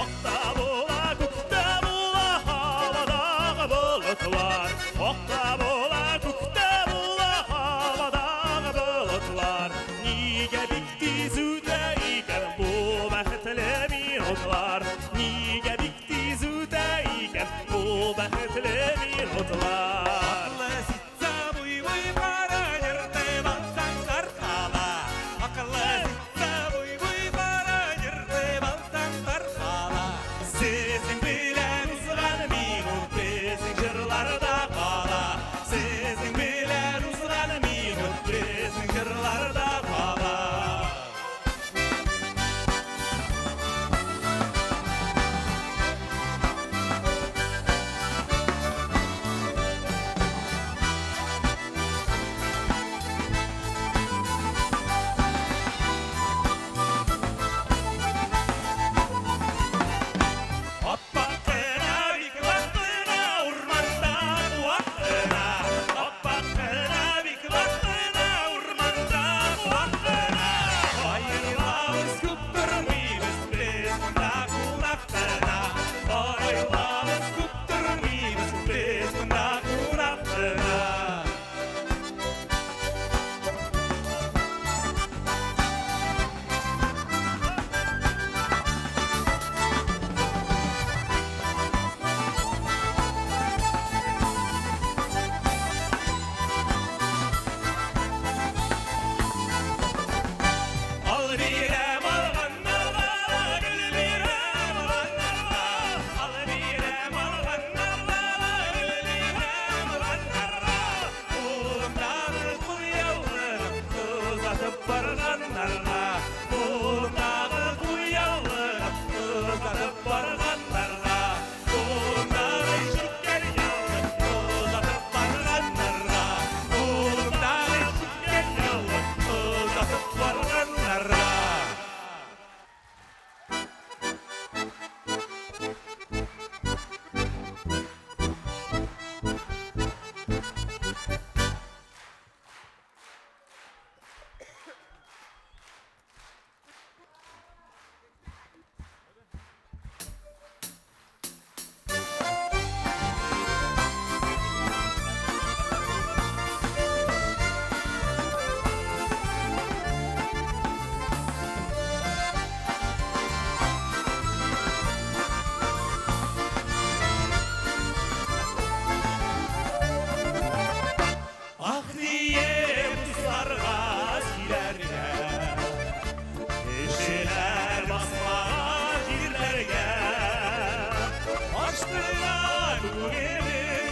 Акта була, күктә була, һавадагы болытлар. Акта була, күктә була, һавадагы болытлар. Нигә бик тиз үтә икән бу бәхетле минутлар? Нигә бик тиз үтә икән бу бәхетле минутлар? Акыллы ситса буй-буй кара җыртып алсаң таркала. Акыллы ситса буй-буй кара җыртып алсаң таркала. Сезнең белән узган минут безнең җырларда кала. Сезнең белән узган минут безнең җырларда кала.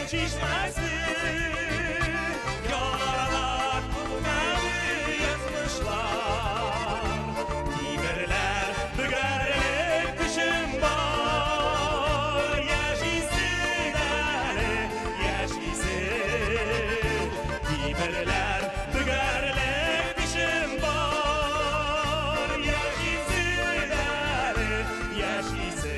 чишмәсе. Яралар күпмәде язмышлар. Тимерләр бөгәрлек көчем бар. Яшисең әле, яшисең. Тимерләр бөгәрлек көчем бар. Яшисең әле, яшисең.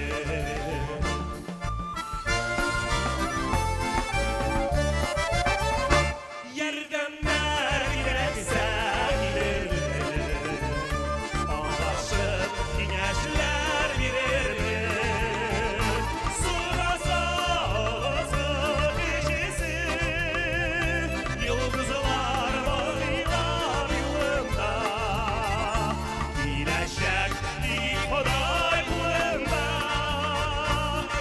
Ярдәмнәр кирәксә килермен, Аңлашып киңәшләр бирермен. Сораса олысы кечесе, Йолдызлар багыйлар юлында. Киләчәк тик Ходай кулында.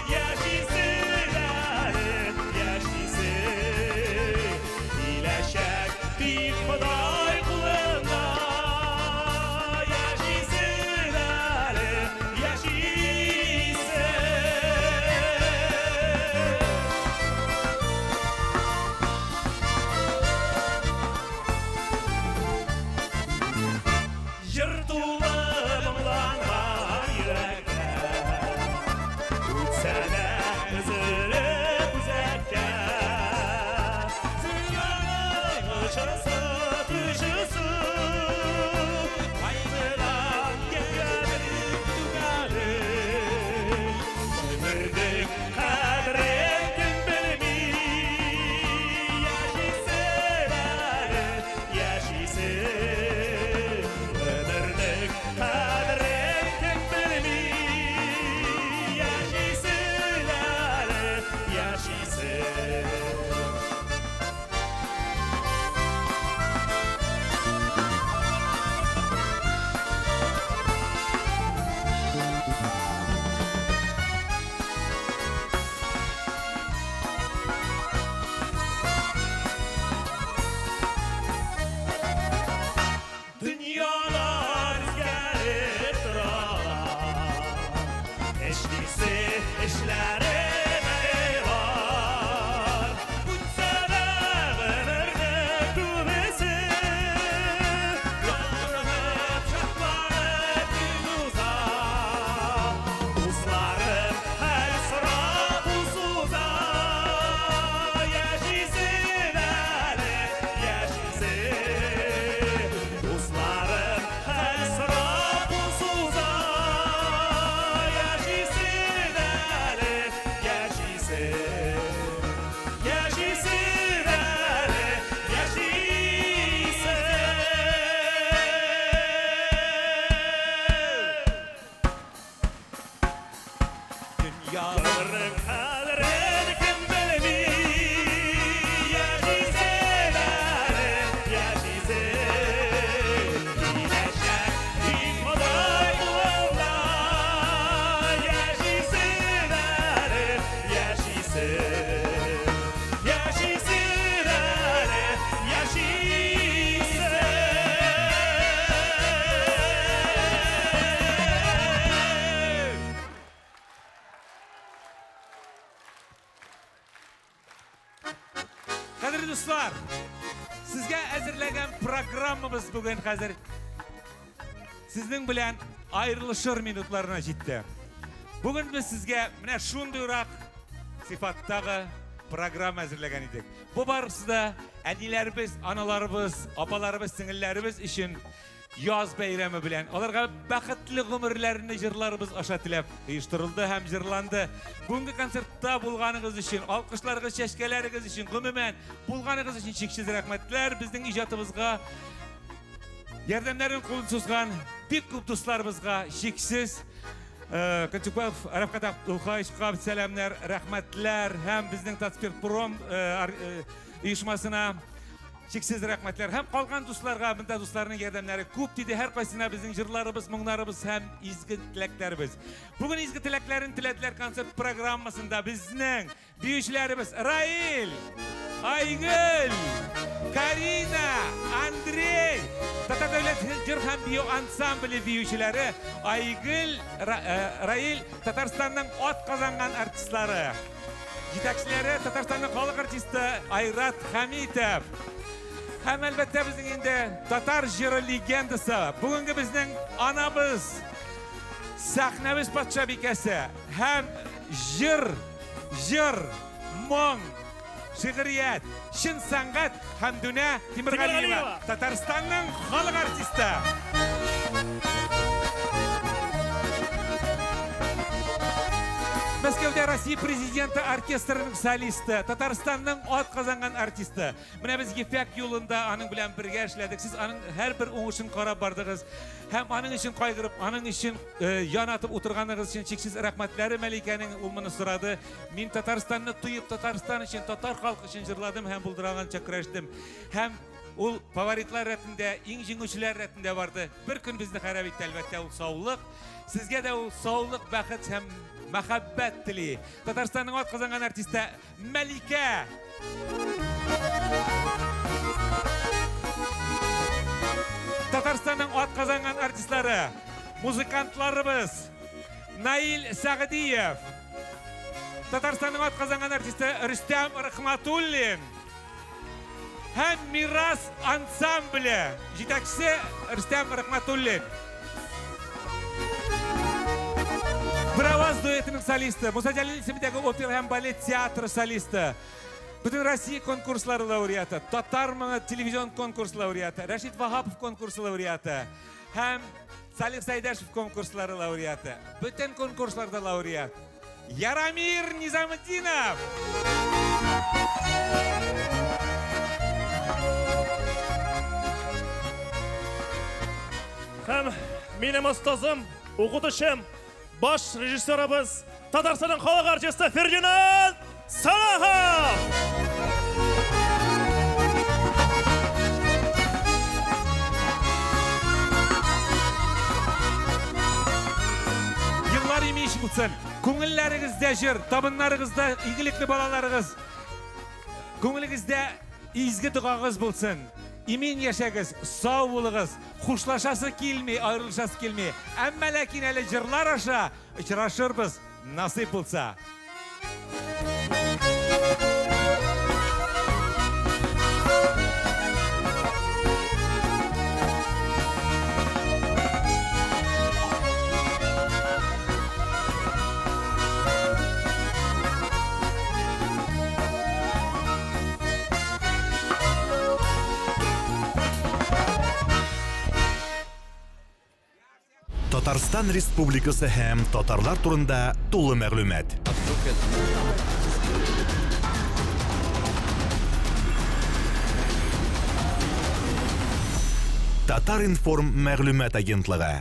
Яшисең әле, яшисең. Киләчәк тик Ходай кулында. Яшисең әле, яшисең. Җыр тулы моңланган йөрәктә, Үтсә дә өзелеп үзәккә. Дөньяның очысы, төшесе, Кайгыдан кемгәдер түгәле. Гомернең кадерен кем белми, Яшисең әле, яшисең. Гомернең кадерен кем белми, Яшисең әле, яшисең. Дөньялар үзгәреп торалар. Эшлисе эшләрем әле бар. Үтсә дә гомернең күбесе, Ялынып, шатланып көн уза. Дусларым хәл сорап кул суза. Яшисең әле, яшисең. Дусларым хәл сорап кул суза. Яшисең әле, яшисең. Яшисең әле, яшисең. Дөньяның кадерен кем белми, Яшисең әле, яшисең. Киләчәк тик Ходай кулында. Яшисең әле, яшисең. Яшисең әле, яшисең. Кадерле дуслар, сезгә әзерләгән программабыз бүген хәзер сезнең белән аерылышыр минутларына җитте. Бүген без сезгә менә шундыйрак сыйфаттагы программа әзерләгән идек. Бу барысы да әниләребез, аналарыбыз, апаларыбыз, сеңелләребез өчен яз бәйрәме белән аларга бәхетле гомерләрне җырларыбыз аша теләп оештырылды һәм җырланды. Бүгенге концертта булганыгыз өчен, алкышларыгыз, чәчкәләрегез өчен, гомумән, булганыгыз өчен чиксез рәхмәтләр. Безнең иҗатыбызга ярдәмнәрен кулын сузган бик күп дусларыбызга чиксез Кончуков Рафкат Абдулхаевичка сәламнәр, рәхмәтләр һәм безнең Татспиртпром оешмасына чиксез рәхмәтләр һәм калган дусларга, монда дусларның ярдәмнәре күп тиде. Һәркайсына безнең җырларыбыз, моңнарыбыз һәм изге теләкләребез. Бүген изге теләкләрен теләделәр концерт программасында безнең биючеләребез Раил, Айгөл, Карина, Андрей, Татар дәүләт җыр һәм бию ансамбле биючеләре Айгөл, Раил, Татарстанның ат казанган артистлары. Җитәкчеләре Татарстанның халык артисты Айрат Хәмитов. Һәм әлбәттә безнең инде татар җыры легендасы, бүгенге безнең анабыз, сәхнәбез патшабикәсе һәм җыр, җыр, моң, шигърият, чын сәнгать Хәмдүнә Тимергалиева, Татарстанның халык артисты. Мәскәүдә Россия президенты оркестрының солисты, Татарстанның ат казанган артисты. Менә без Ефәк юлында аның белән бергә эшләдек. Сез аның һәрбер уңышын карап бардыгыз. Һәм аның өчен кайгырып, аның өчен э, ян атып утырганыгыз өчен чиксез рәхмәтләре Мәликәнең ул моны сорады. Мин Татарстанны тоеп, Татарстан өчен, татар халкы өчен җырладым һәм булдыра алганча көрәштем. Һәм ул фаворитлар рәтендә, иң җиңүчеләр рәтендә барды. Бер көн безне харап итте, әлбәттә, ул саулык. Сезгә дә ул саулык, бәхет һәм мәхәббәт тели. Татарстанның ат казанган артисты Мәликә! Татарстанның ат казанган артистлары, музыкантларыбыз Наил Сәгъдиев, Татарстанның атказанган артисты Рөстәм Рахматуллин һәм Мирас ансамбле җитәкчесе Рөстәм Рахматуллин. Браваз дуэтының солисты, Муса Җәлил исемендәге опера һәм балет театры солисты, Бөтен Россия конкурслары лауреаты, Татар моңы телевизион конкурс лауреаты, Рәшит Ваһапов конкурсы лауреаты һәм Салих Сәйдәшев конкурслары лауреаты. Бөтен конкурсларда лауреат. Ярамир Низаметдинов! Һәм минем остазым, укытучым, баш режиссерыбыз, Татарстанның халык артисты Фердинанд Салахов! Еллар имеш булсын. Күңелләрегездә җыр, табыннарыгызда игелекле балаларыгыз. Күңелегездә изге догагыз булсын. Имин яшәгез, сау булыгыз. Хушлашасы килми, аерылышасы килми. Әмма ләкин әле җырлар аша очрашырбыз, насыйп булса. Татарстан Республикасы һәм татарлар турында тулы мәгълүмат. Татар-информ мәгълүмат агентлыгы.